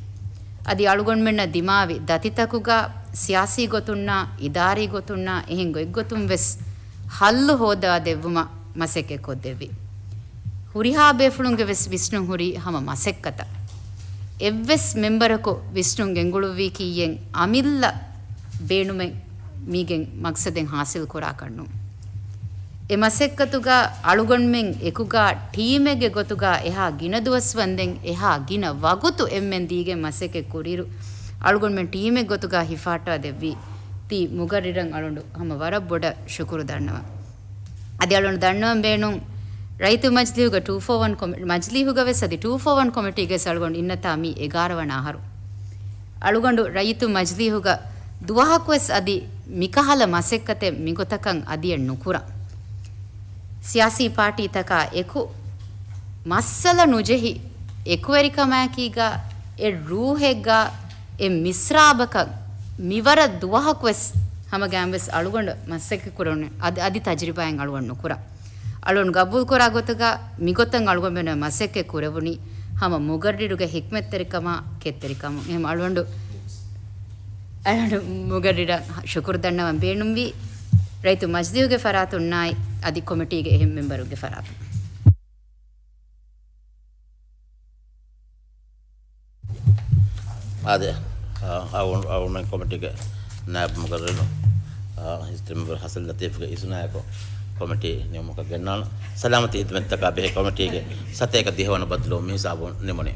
އަދި އަޅުގަނޑުމެންނަށް ދިމާވި ދަތިތަކުގަ ސިޔާސީ ގޮތުންނާ، އިދާރީ ގޮތުންނާ، އެހެން ގޮތްގޮތުން ވެސް ހައްލު ހޯދާ ދެއްވުމަށް މަސައްކަތް ކޮށްދެއްވި. ހުރިހާ ބޭފުޅުންގެ ވެސް ވިސްނުން ހުރީ ހަމަ މަސައްކަތަށް. އެއްވެސް މެމްބަރަކު ވިސްނުން ގެންގުޅުއްވީކީއެއް އަމިއްލަ ބޭނުމެއް މީގެން މަގްސަދެއް ހާސިލް ކުރާކަށް ނޫން. އެ މަސައްކަތުގަ އަޅުގަނޑުމެން އެކުގަ ޓީމެއްގެ ގޮތުގަ އެހާ ގިނަ ދުވަސްވަންދެން އެހާ ގިނަ ވަގުތު އެންމެން ދީގެން މަސައްކަތް ކުރިއިރު، އަޅުގަނޑުމެން ޓީމެއް ގޮތުގަ ހިފަހައްޓާ ދެއްވީ ތި މުގައްރިރަށް އަޅުގަނޑު ހަމަ ވަރަށް ބޮޑަށް ޝުކުރު ދަންނަވަން. އަދި އަޅުގަނޑު ދަންނަވަން ބޭނުން، ރައްޔިތު މަޖިލީހުގަ ޓޫ ފޯ ވަން ކޮމި-، މަޖިލީހުގަ ވެސް އަދި ޓޫ ފޯ ވަން ކޮމިޓީގަ ވެސް އަޅުގަނޑު އިންނަތާ މީ އެގާރަ ވަނަ އަހަރު. އަޅުގަނޑު ރައްޔިތު މަޖިލީހުގަ ދުވަހަކުވެސް އަދި މިކަހަލަ މަސައްކަތެއް މިގޮތަކަށް އަދިއެއް ނުކުރަން. ސިޔާސީ ޕާޓީތަކާ އެކު، މައްސަލަ ނުޖެހި އެކުވެރިކަމާއެކީގަ، އެއް ރޫހެއްގަ، އެއް މިސްރާބަކަށް މިވަރަށް ދުވަހަކުވެސް ހަމަގައިމުވެސް އަޅުގަނޑު މަސައްކަތް ކުރަން އަދި، އަދި ތަޖުރިބާއެއް އަޅުގަނޑު ނުކުރަން. އަޅުގަނޑު ގަބޫލުކުރާ ގޮތުގަ މިގޮތަށް އަޅުގަނޑުމެން މަސައްކަތް ކުރެވުނީ ހަމަ މުގައްރިރުގެ ހިކްމަތްތެރިކަމާ ކެތްތެރިކަމުން. އެހެން އަޅުގަނޑު އަޅުގަނޑު މުގައްރިރަށް ޝުކުރު ދަންނަވަން ބޭނުންވީ، ރައްޔިތު މަޖިލީހުގެ ފަރާތުންނާއި އަދި ކޮމިޓީގެ އެހެން މެމްބަރުންގެ ފަރާތުން. އާދެ، އަ، އަޅު-، އަޅުގަނޑުމެން ކޮމިޓީގެ ނާއިބު މުގައްރިރު، އަ، ހިސްތިރި މެމްބަރު ހަސަން ލަތީފްގެ އިޒުނާއެކު ކޮމިޓީ ނިމުމަކަށް ގެންނާނަން. ސަލާމަތީ ހިދުމަތްތަކާ ބެހޭ ކޮމިޓީގެ ސަތޭކަ ދިހަވަނަ ބައްދަލުވުން މި ހިސާބުން ނިމުނީ.